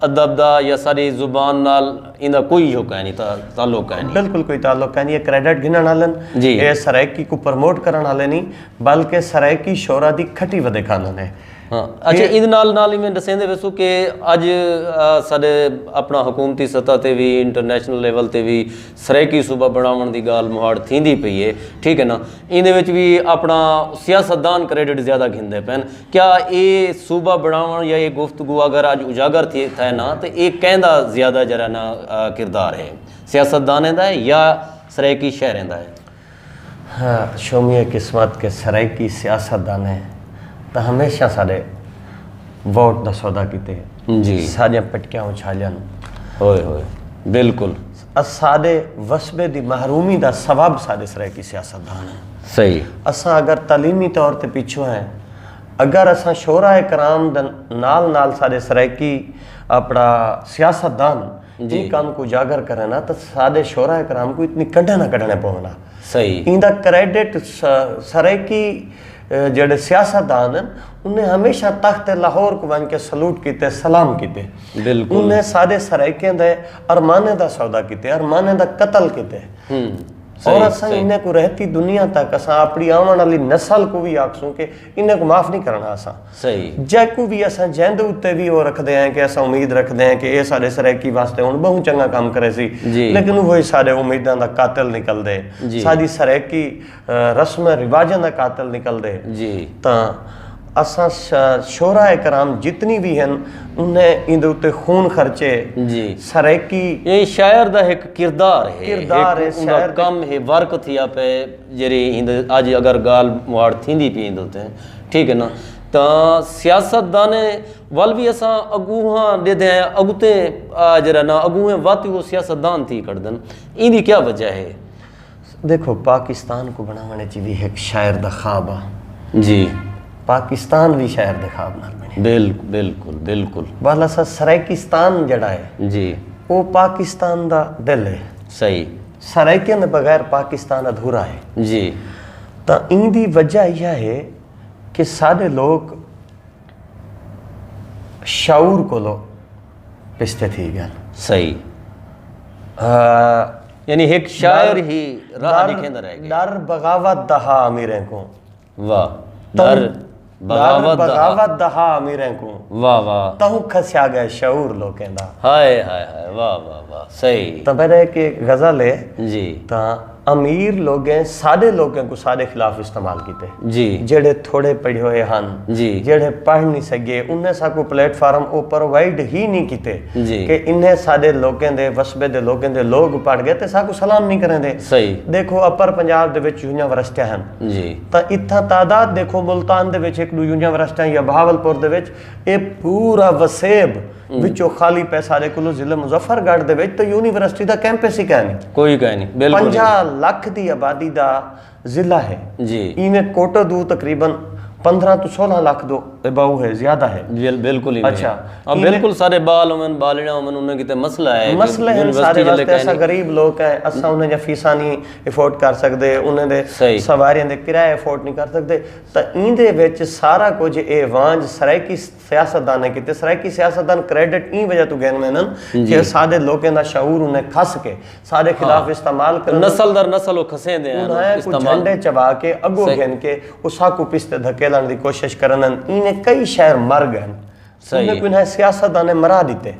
ادب دا یا ساݙی زبان نال ایندا کوئی جو کائنی، تا-، تعلق کائنی۔ بالکل کوئی تعلق کائنی، یہ کریڈٹ گھنݨ والے نے، جی۔ یہ سرائیکی کو پروموٹ کرݨ والے نہیں، بلکہ سرائیکی شعراء دی کھٹی ودے کھاندے نے۔ ہاں، اچھا، ایندے نال نال ہی میں ݙسیندے ویسوں کہ اڄ، آ، ساݙے اپنا حکومتی سطح تے وی، انٹرنیشنل لیول تے وی سرائیکی صوبہ بݨاوݨ دی ڳالھ مہاڑ تھیندی پئی ہے، ٹھیک ہے نا؟ ایندے وچ وی اپنا سیاستدان کریڈٹ زیادہ گھندے پئن۔ کیا اے صوبہ بݨاوݨ یا اے گفتگو اگر اڄ اجاگر تھی، تھئے نا، تے اے کیندا زیادہ جڑا نا، آ، کردار ہے؟ سیاستدانیں دا ہے یا سرائیکی شاعریں دا ہے؟ ہاں، شومی قسمت کہ سرائیکی سیاستدانیں تاں ہمیشہ ساݙے ووٹ دا سودا کیتے، جی۔ ساݙیاں پٹکیاں اچھالیاں۔ ہوئے ہوئے، بالکل۔ اساݙے وسبے دی محرومی دا سبب ساݙے سرائیکی سیاستدان ہیں۔ صحیح۔ اساں اگر تعلیمی طور تے پچھوں ہیں، اگر اساں شعراء کرام دے نال نال ساݙے سرائیکی اپنا سیاستدان جی۔ ایں کم کوں اجاگر کرن ہا تاں ساݙے شعراء کرام کوں اتنی کنڈھاں نہ کڈھݨے پوون ہا۔ صحیح۔ ایندا کریڈٹ س-، سرائیکی، اے، جیڑھے سیاستدان ہن، انہیں ہمیشہ تخت لاہور کوں ونڄ کے سلوٹ کیتے، سلام کیتے۔ بالکل۔ انہیں ساݙے سرائیکیں دے ارمانیں دا سودا کیتے، ارمانیں دا قتل کیتے۔ ہوں۔ اور صحیح، اساں صحیح۔ انہیں کوں رہتی دنیا تک، اساں اپݨی آوݨ والی نسل کوں وی آکھسوں کہ انہیں کوں معاف نہیں کرݨا اساں۔ صحیح۔ جیکوں وی اساں جیندے اتے وی او رکھدے ہیں کہ اساں امید رکھدے ہیں کہ اے ساݙے سرائیکی واسطے ہݨ ٻہوں چنڳا کم کریسی، جی۔ لیکن اوہی ساݙے امیداں دا قاتل نکلدے، جی۔ ساݙی سرائیکی، اے، رسم رواجاں دا قاتل نکلدے۔ جی۔ تاں اساں ش-، شعراء کرام جتنی وی ہن، انہیں ایندے اتے خون خرچے، جی۔ سرائیکی اے شاعر دا ہک کردار ہے، کردار ہک ہے، اوندا شاعر دا کم ہے، ورک تھیا پئے۔ جیڑھی ہند اڄ اگر ڳالھ مہاڑ تھیندی پئی ہندو تے، ٹھیک ہے نا، تاں سیاستدانیں ول وی اساں اڳوہاں ݙیدھے ہیں، اڳتے، آ، جیڑھا نا اڳوہیں وت او سیاستدان تھی کھڑدن۔ ایندی کیا وجہ ہے؟ ݙیکھو، پاکستان کوں بݨاوݨ اچ وی ہک شاعر دا خواب آ۔ جی۔ پاکستان وی شاعر دے خواب نال بݨیا۔ بل-، بالکل، بالکل۔ والا سا سرائیکستان جیڑھا ہے، جی۔ او پاکستان دا دل ہے۔ صحیح۔ سرائیکیاں دے بغیر پاکستان ادھورا ہے۔ جی۔ تاں ایندی وجہ ایہا ہے کہ ساݙے لوک شعور کولو پچھتے تھی ڳئن۔ صحیح۔ آ، یعنی ہک شاعر ݙر، ہی راہ ݙر، ݙکھیندا رہ ڳئے۔ ݙر بغاوت دا ہا امیریں کوں۔ واہ۔ تہوں ݙر ݙر بغاوت دا ہا۔ بغاوت دا ہا امیریں کوں۔ واہ، واہ۔ تہوں کھسیا ڳئے شعور لوکیں دا۔ ہائے، ہائے، ہائے، واہ، واہ، واہ، صحیح۔ تاں میݙا ہک غزل ہے۔ جی۔ تاں امیر لوکیں ساݙے لوکیں کوں ساݙے خلاف استعمال کیتے۔ جی۔ جیڑھے تھوڑے پڑھے ہوئے ہن، جی۔ جیڑھے پڑھ نہیں سڳے، انہیں ساکوں پلیٹ فارم او پرووائیڈ ہی نہیں کیتے جی۔ کہ انہیں ساݙے لوکیں دے، وسبے دے لوکیں دے لوگ پڑھ ڳئے تے ساکوں سلام نہیں کریندے۔ صحیح۔ ݙیکھو، اپر پنجاب دے وچ یونیورسٹیاں ہن۔ جی۔ تاں اتھاں تعداد ݙیکھو، ملتان دے وچ ہک ݙو یونیورسٹیاں یا بہاولپور دے وچ، اے پورا وسیب ہوں۔ وچوں خالی پئے۔ ساݙے کولوں ضلع مظفر گڑھ دے وچ تاں یونیورسٹی دا کیمپس ہی کائنی۔ کوئی کائنی، بالکل ہی۔ پنجاہ لکھ دی آبادی دا ضلع ہے۔ جی۔ ایویں کوٹہ دو تقریباً پندرہ توں سولہ لکھ دو اباؤ ہے، زیادہ ہے۔ بل-، بالکل ہی۔ اچھا۔ ہاں، ایویں بالکل سارے ٻال ہوون، ٻالڑیاں ہوون، انہیں کیتے مسئلہ ہے کہ مسئلے ہیں یونیورسٹی سارے جلے واسطے، کائنی۔ اساں غریب لوک ہیں، اساں انہیں جا فیساں نہیں افورڈ کر سڳدے، انہیں دے صحیح۔ سواریاں دے کرائے افورڈ نہیں کر سڳدے۔ تاں ایندے وچ سارا کجھ اے وانج سرائیکی سیاستدانیں کیتے۔ سرائیکی سیاستدان کریڈٹ ایں وجہ توں گھن ویندن جی۔ کہ ساݙے لوکیں دا شعور انہیں کھس کے ساݙے خلاف ہاں۔ استعمال کرن۔ نسل در نسل او کھسیندے ہیں، انہیں کوں استعمال۔ جھنڈے چوا کے اڳوں صحیح۔ گھن کے او ساکوں پچھتے دھکیلݨ دی کوشش کرن۔ ایویں کئی شاعر مر ڳئن۔ صحیح۔ انہیں کوں انہیں سیاستدانیں مرا ݙتے۔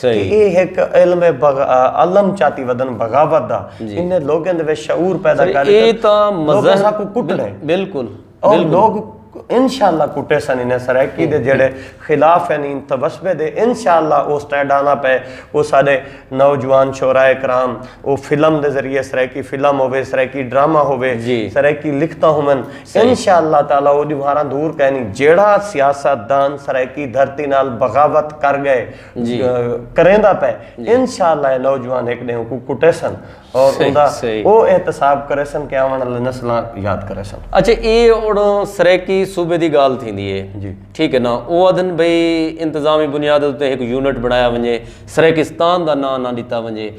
صحیح۔ کہ اے ہک علم بغ-، علم چاتی ودن بغاوت دا۔ جی۔ انہیں لوکیں دے وچ شعور پیدا صحیح، کر اے تے تاں لوک مظہر-، ساکوں کٹݨے۔ بل-، بالکل۔ اور بالکل۔ لوگ انشاءاللہ کٹیسن انہیں سرائیکی دے جیڑھے خلاف ہیں، ان توسبے دے، انشاءاللہ او سٹینڈ آندا پئے۔ او ساݙے نوجوان شعراء کرام، او فلم دے ذریعے، سرائیکی فلم ہووے، سرائیکی ڈرامہ ہووے، جی۔ سرائیکی لکھتاں ہوون، صحیح۔ انشاءاللہ تعالیٰ او ݙیوہاراں دور کائنی۔ جیڑھا سیاستدان سرائیکی دھرتی نال بغاوت کر ڳئے، جی۔ ا، کریندا پئے، جی۔ انشاءاللہ اے نوجوان ہک ݙینہہ کوں کٹیسن۔ اور صحیح، اوندا صحیح۔ او احتساب کریسن کہ آوݨ والے نسلاں یاد کریسن۔ اچھا، اے ہݨ سرائیکی صوبے دی ڳالھ تھیندی ہے۔ جی۔ ٹھیک ہے نا؟ او آدھن بھئی انتظامی بنیاد اتے ہک یونٹ بݨایا ونڄے، سرائیکستان دا ناں نہ ݙتا ونڄے۔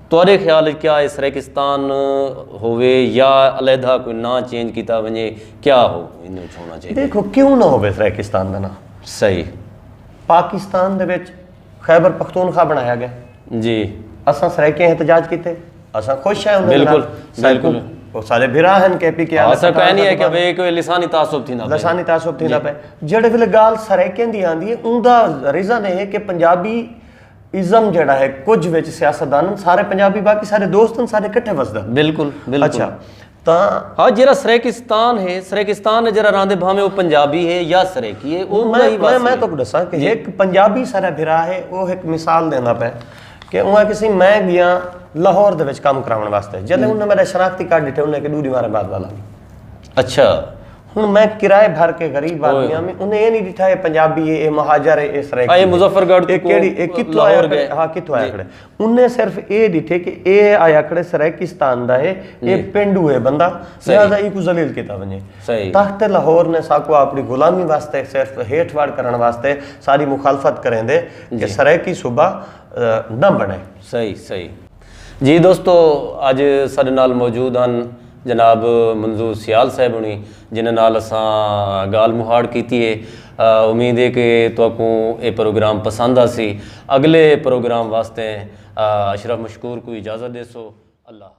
تہاݙے خیال وچ کیا اے سرائیکستان ہووے یا علیحدہ کوئی ناں چینج کیتا ونڄے، کیا ہو، ایندے وچ ہونا چاہیے؟ دیکھو، کیوں نہ ہووے سرائیکستان دا ناں؟ صحیح۔ پاکستان دے وچ خیبر پختونخوا بݨایا ڳئے۔ جی۔ اساں سرائیکیں احتجاج کیتے، اساں خوش ہیں انہاں دے نال۔ بالکل، ساکوں، بالکل۔ او سارے بھرا ہن، کے پی کے ہاں، والے اساں کہہ نہیں ہے کہ بھئی کوئی لسانی تعصب تھیندا پئے۔ لسانی تعصب تھیندا جی۔ پئے۔ جیڑھے ویلے ڳالھ سرائیکیں دی آندی ہے، اوندا ریزن اے ہے کہ پنجابی ازم جیڑھا ہے، کجھ وچ سیاستدان ہن، سارے پنجابی، باقی سارے دوست ہن، سارے کٹھے وسدن۔ بالکل، بالکل۔ اچھا، تاں ہاں، جیڑھا سرائیکستان ہے، سرائیکستان ہے جیڑھا راہندے، بھاویں او پنجابی ہے یا سرائیکی ہے، او میں، اوہی میں، واسی میں ہے۔ تہاکوں ݙساں کہ جی۔ ہک پنجابی سارا بھرا ہے، او ہک مثال ݙیندا پئے کہ اوں آکھیا سی میں ڳیاں لاہور دے وچ کم کراوݨ واسطے، جݙاں ہوں۔ انہیں میݙا شناختی کارڈ ݙٹھے، انہیں کہ ݙو ݙیواریں بعد والا نہیں۔ اچھا۔ ہن میں کرائے بھر کے غریب آدمی ہاں، میں انہیں اے نی ڈٹھا اے پنجابی اے، اے مہاجر اے، اے سرائیکی اے۔ مظفر گڑھ اے کیڑی، اے کتھوں آیا کھڑے؟ ہاں، کتھوں آیا کھڑے؟ انہیں صرف اے ڈٹھے کہ اے آیا کھڑے سرائیکستان دا اے، اے پینڈو اے بندہ، لہذا ایکوں ذلیل کیتا ونجے۔ تخت لاہور نے ساکوں اپنی غلامی واسطے، صرف ہیٹھ وڑ کرن واسطے ساری مخالفت کریندے کہ سرائیکی صوبہ نہ بنے۔ صحیح صحیح۔ جی دوستو، اج ساڈے نال موجود ہن جناب منظور سیال صاحب ہنی، جنہاں نال اساں گال مہاڑ کیتی ہے۔ امید ہے کہ تہاکوں اے پروگرام پسند آسی۔ اگلے پروگرام واسطے اشرف مشکور کوں اجازت ڈیسو۔ اللہ۔